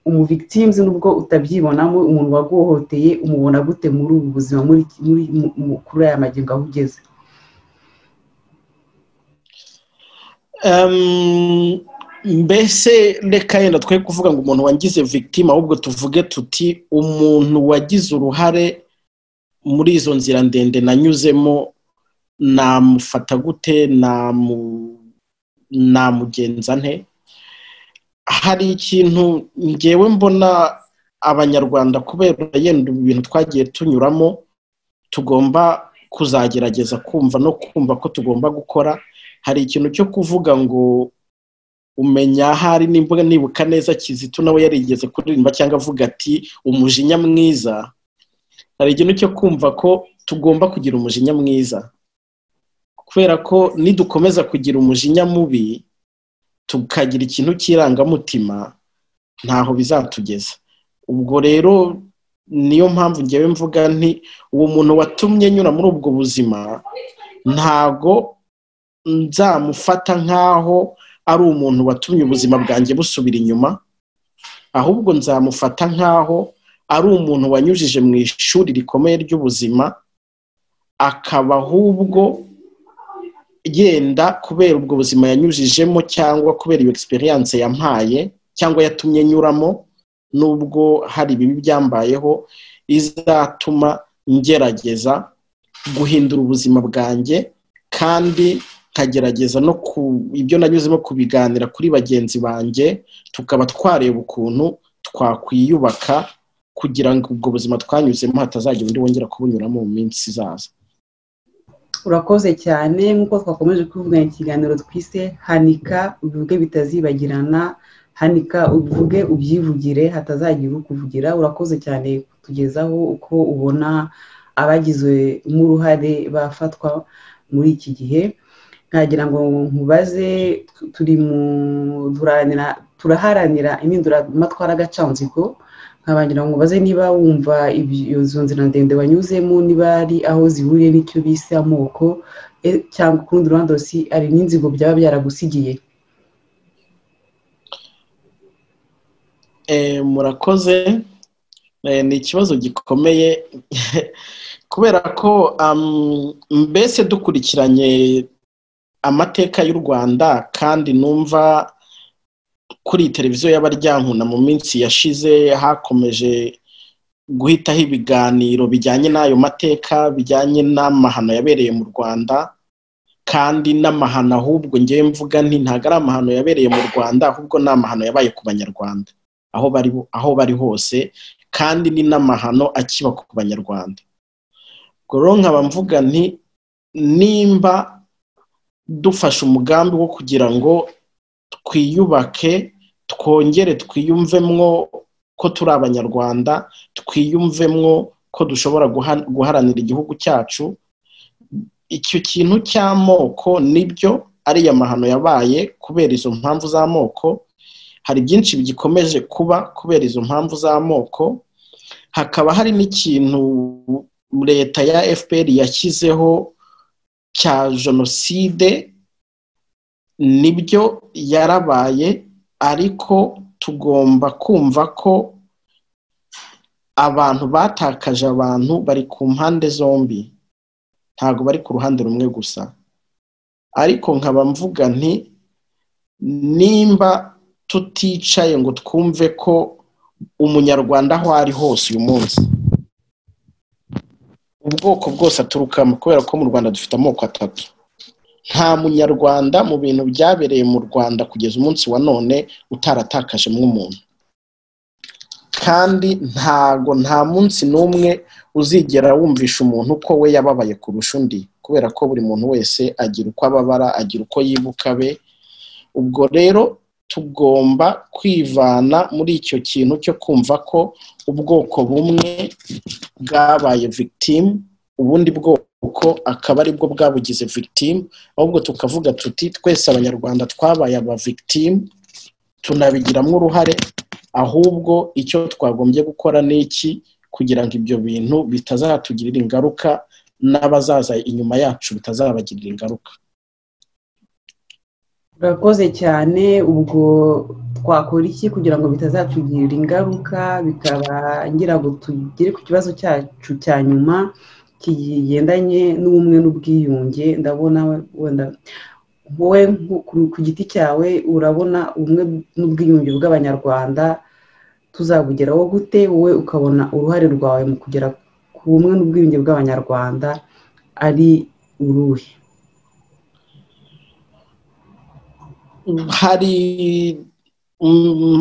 umu victims nubwo utabyibonamo, umuntu waguhohoteye umubona gute muri ubu buzima, muri kuri aya magingo aho ugeze? Mbese reka yenda twe kuvuga ngo umuntu wangize victime, ahubwo tuvuge tuti umuntu wagize uruhare muri izo nzira ndende nanyuzemo namufata gute, namugenza nte. Hari ikintu ngewe mbona abanyarwanda kubera yenda ibintu twagiye tunyuramo tugomba kuzagerageza kumva no kumva ko tugomba gukora. Hari ikintu cyo kuvuga ngo umenya ahari nimba nibuka neza Kizito nawe yarigeze kuririmba cyangwa avuga ati umujinya mwiza. Hari ikintu cyo kumva ko tugomba kugira umujinya mwiza, kubera ko nidukomeza kugira umujinya mubi tukagira ikintu cy'irangamutima ntaho bizatugeza. Ubwo rero niyo mpamvu ngewe mvuga nti uwo muntu watumye nyura muri ubwo buzima ntago nzamufata nkaho ari umuntu watumye ubuzima bwanjye busubira inyuma, ahubwo nzamufata nkaho ari umuntu wanyujije mu ishuri rikomeye ry'ubuzima, akaba ahubwo yenda kubera ubwo buzima yanyujijemo cyangwa kubera iyo experience yampaye cyangwa yatumye nyuramo, nubwo hari ibibi byambayeho, izatuma ngerageza guhindura ubuzima bwanjye kandi nkagerageza no ibyo nanyuzemo kubiganira kuri bagenzi banjye, tukaba twareba ukuntu twakwiyubaka kugira ngo ubwo buzima twanyuzemo hatazagira undi wongera kubunyuramo mu minsi izaza. Urakoze cyane. Nk'uko twakomeje kuvuga ikiganiro twise hanika ubivuge bitazibagirana, hanika ubivuge ubyivugire hatazagira ukuvugira. Urakoze cyane kutugezaho uko ubona abagizwe uruhare bafatwa muri iki gihe. Nkagira ngo nkubaze, turi mu turaharanira impinduramatwara agacanzigo, nkabangira ngo nkubaze niba wumva izo nzira ndende wanyuzemo niba ari aho zihuriye n'icyo bise amoko, cyangwa ku rundi ruhande si ari n'inzigo byaba byaragusigiye. Murakoze, ni ikibazo gikomeye Kubera ko mbese dukurikiranye amateka y'u Rwanda, kandi numva kuri televiziyo y'Abaryankuna mu minsi yashize hakomeje guhitaho ibiganiro bijyanye n'ayo mateka, bijyanye n'amahano yabereye mu Rwanda, kandi n'amahano ahubwo ngewe mvuga nti ntago ari amahano yabereye mu Rwanda, ahubwo ni amahano yabaye ku Banyarwanda aho bari hose, kandi ni n'amahano akiba ku Banyarwanda. Ubwo rero nkaba mvuga nti nimba dufashe umugambi wo kugira ngo twiyubake, twongere twiyumvemwo ko turi Abanyarwanda, twiyumvemwo ko dushobora guharanira igihugu cyacu, icyo kintu cy'amoko nibyo ariya mahano yabaye kubera izo mpamvu z'amoko, hari byinshi bigikomeje kuba kubera izo mpamvu z'amoko, hakaba hari n'ikintu leta ya FPR yashyizeho cya jenoside, nibyo yarabaye, ariko tugomba kumva ko abantu batakaje abantu bari ku mpande zombi, ntago bari ku ruhande rumwe gusa. Ariko nkaba mvuga nti nimba tuticaye ngo twumve ko umunyarwanda aho ari hose uyu munsi, ubwoko bwose aturukamo, kubera ko mu Rwanda dufite amoko atatu, nta munyarwanda mu bintu byabereye mu Rwanda kugeza umunsi wa none utaratakajemo umuntu, kandi ntago nta munsi n'umwe uzigera wumvisha umuntu ko we yababaye kurusha undi, kubera ko buri muntu wese agira uko ababara, agira uko yibuka be. Ubwo rero tugomba kwivana muri icyo kintu cyo kumva ko ubwoko bumwe bwabaye victim, ubundi bwoko akaba aribwo bwabugize victim, ahubwo tukavuga tuti twese Abanyarwanda twabaye aba victim, tunabigiramo uruhare, ahubwo icyo twagombye gukora ni iki kugira ngo ibyo bintu bitazatugirira ingaruka n'abazaza inyuma yacu bitazabagirira ingaruka. Urakoze cyane. Ubwo twakora iki kugira ngo bitazatugirira ingaruka, bikaba ngira ngo tugere ku kibazo cyacu cya nyuma kigendanye n'ubumwe n'ubwiyunge. Ndabona wenda wowe ku giti cyawe urabona ubumwe n'ubwiyunge bw'Abanyarwanda tuzabugeraho gute? Wowe ukabona uruhare rwawe mu kugera ku bumwe n'ubwiyunge bw'Abanyarwanda ari uruhe?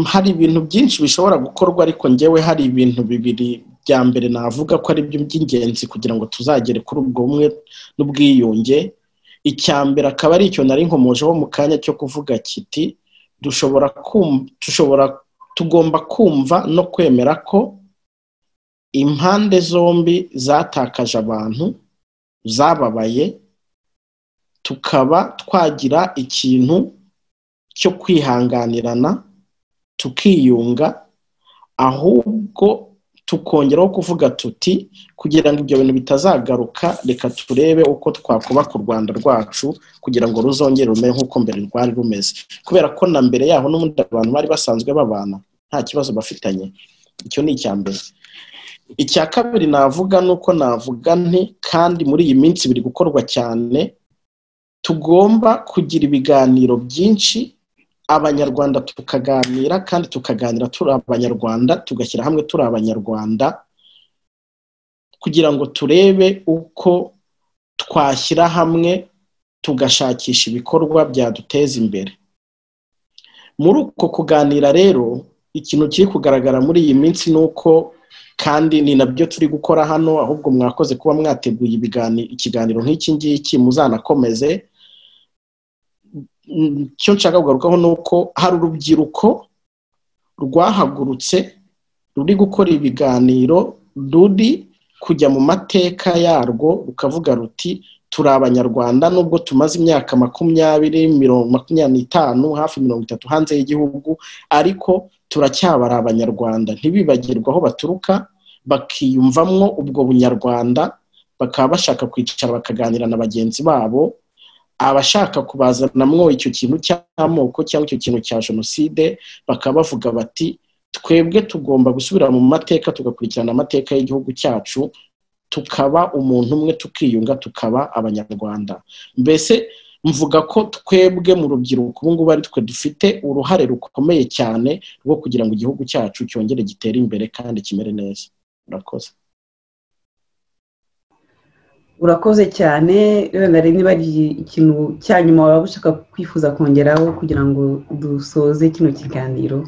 Hari ibintu byinshi bishobora gukorwa, ariko ngewe hari ibintu bibiri bya mbere navuga ko ari byo by'ingenzi kugira ngo tuzagere kuri ubwo bumwe n'ubwiyunge. Icya mbere akaba ari icyo nari nkomojeho mu kanya cyo kuvuga kiti tugomba kumva no kwemera ko impande zombi zatakaje abantu, zababaye, tukaba twagira ikintu cyo kwihanganirana, tukiyunga, ahubwo tukongeraho kuvuga tuti kugira ngo ibyo bintu bitazagaruka, reka turebe uko twakubaka u Rwanda rwacu kugira ngo ruzongere rumere nk'uko mbere rwari rumeze, kubera ko na mbere yaho n'ubundi abantu bari basanzwe babana nta kibazo bafitanye. Icyo ni icya mbere. Icya kabiri navuga nuko navuga nti kandi muri iyi minsi biri gukorwa cyane, tugomba kugira ibiganiro byinshi, Abanyarwanda tukaganira, kandi tukaganira turi Abanyarwanda, tugashyira hamwe turi Abanyarwanda, kugira ngo turebe uko twashyira hamwe tugashakisha ibikorwa byaduteza imbere. Muri uko kuganira rero, ikintu kiri kugaragara muri iyi minsi ni uko, kandi ni nabyo turi gukora hano, ahubwo mwakoze kuba mwateguye ikiganiro nk'iki ngiki, muzanakomeze. Icyo nshaka kugarukaho ni uko hari urubyiruko rwahagurutse ruri gukora ibiganiro, ruri kujya mu mateka yarwo, rukavuga ruti turi Abanyarwanda nubwo tumaze imyaka 20, 25, hafi 30 hanze y'igihugu, ariko turacyabara Abanyarwanda. Ntibibagirwa aho baturuka, bakiyumvamwo ubwo bunyarwanda, bakaba bashaka kwicara bakaganira na bagenzi babo, abashaka kubazanamwo icyo kintu cy'amoko cyangwa icyo kintu cya jenoside, bakaba bavuga bati twebwe tugomba gusubira mu mateka, tugakurikirana amateka y'igihugu cyacu, tukaba umuntu umwe, tukiyunga, tukaba Abanyarwanda. Mbese mvuga ko twebwe mu rubyiruko ubu ngubu ari twe dufite uruhare rukomeye cyane rwo kugira ngo igihugu cyacu cyongere gitere imbere kandi kimere neza. Murakoze. Urakoze cyane. Wenda niba ari ikintu cya nyuma waba ushaka kwifuza kongeraho kugira ngo dusoze kino kiganiro.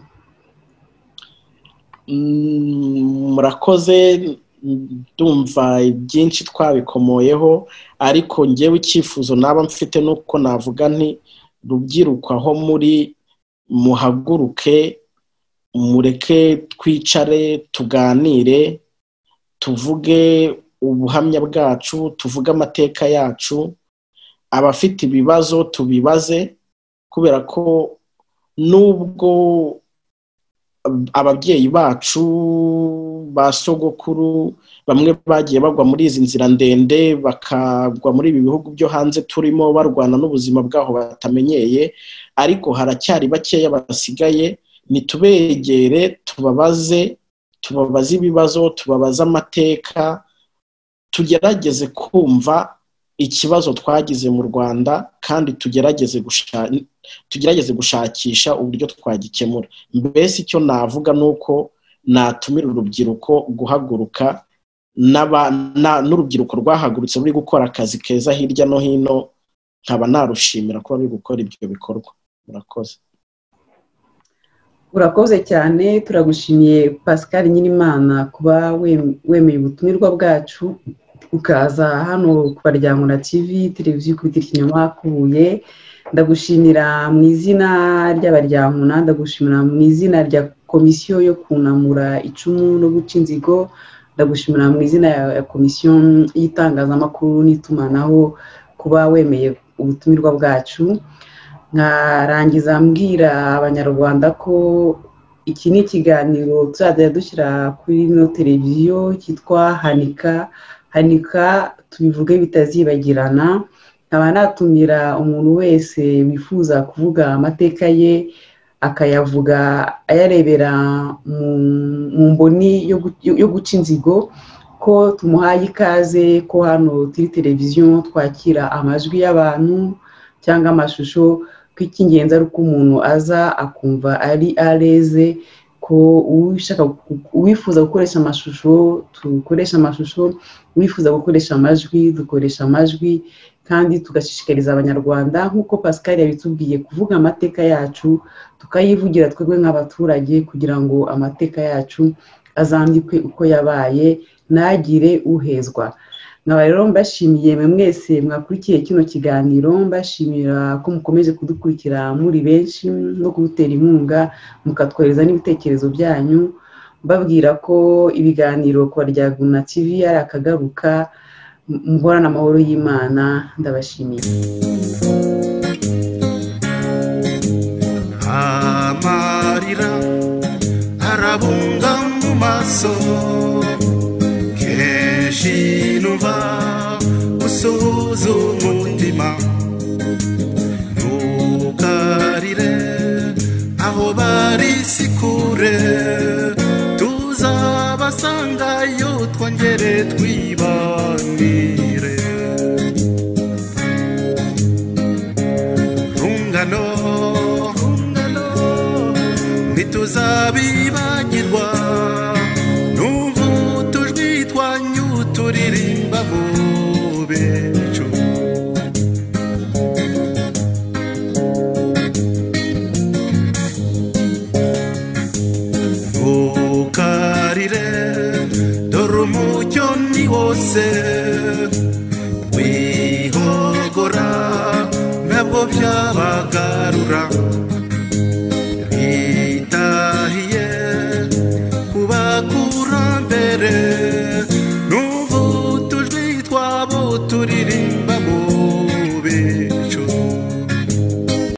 Murakoze, ndumva byinshi twabikomoyeho, ariko ngewe icyifuzo naba mfite nuko navuga nti rubyiruko aho muri muhaguruke, mureke twicare tuganire, tuvuge ubuhamya bwacu, tuvuge amateka yacu, abafite ibibazo tubibaze, kubera ko nubwo ababyeyi bacu ba sogokuru bamwe bagiye bagwa muri izi nzira ndende, bakagwa muri ibi bihugu byo hanze turimo barwana n'ubuzima bwaho batamenyeye, ariko haracyari bakeya basigaye. Nitubegere, tubabaze ibibazo, tubabaze amateka, tugerageze kumva ikibazo twagize mu Rwanda, kandi tugerageze gushakisha uburyo twagikemura. Mbese icyo navuga nuko natumira urubyiruko guhaguruka, n'urubyiruko rwahagurutse ruri gukora akazi keza hirya no hino, nkaba narushimira kuba ruri gukora ibyo bikorwa. Murakoze. Urakoze cyane, turagushimiye Pascal Nyirimana kuba wemeye ubutumirwa bwacu ukaza hano ku Baryankuna TV, televiziyo ikubita ikinyoma kubuye. Ndagushimira mu izina ry'Abaryankuna, ndagushimira mu izina rya komisiyo yo kunamura icumu no guca inzigo, ndagushimira mu izina ya komisiyo y'itangazamakuru n'itumanaho kuba wemeye ubutumirwa bwacu. Nkarangiza mbwira Abanyarwanda ko iki ni ikiganiro tuzajya dushyira kuri ino televiziyo cyitwa Hanika. Hanika tubivuge bitazibagirana. Nkaba natumira umuntu wese wifuza kuvuga amateka ye akayavuga ayarebera mu mboni yo guca inzigo, ko tumuhaye ikaze, ko hano turi televiziyo twakira amajwi y'abantu cyangwa amashusho, ko icy'ingenzi ari uko umuntu aza akumva ari areze, ko uwifuza gukoresha amashusho tukoresha amashusho, uwifuza gukoresha amajwi dukoresha amajwi, kandi tugashishikariza Abanyarwanda nk'uko Pascal yabitubwiye kuvuga amateka yacu, tukayivugira twebwe nk'abaturage kugira ngo amateka yacu azandikwe uko yabaye, ntagire uhezwa. Nkaba rero mbashimiye mwese mwakurikiye kino kiganiro, mbashimira ko mukomeje kudukurikira muri benshi no kudutera inkunga, mukatwohereza n'ibitekerezo byanyu, mbabwira ko ibiganiro ku Baryankuna TV ari akagaruka. Muhorane amahoro y'Imana, ndabashimiye. Amarira arabunga mu maso, kenshi numva usuhuza umutima, ntukarire aho bari si kure, tuzabasangayo twongere twibanire. Rungano ntituzabibagirwa, numva utujwi twanyu turirimba mu bicu. Ntukarire dore umucyo ni wose, wihogora ntabwo byabagarura.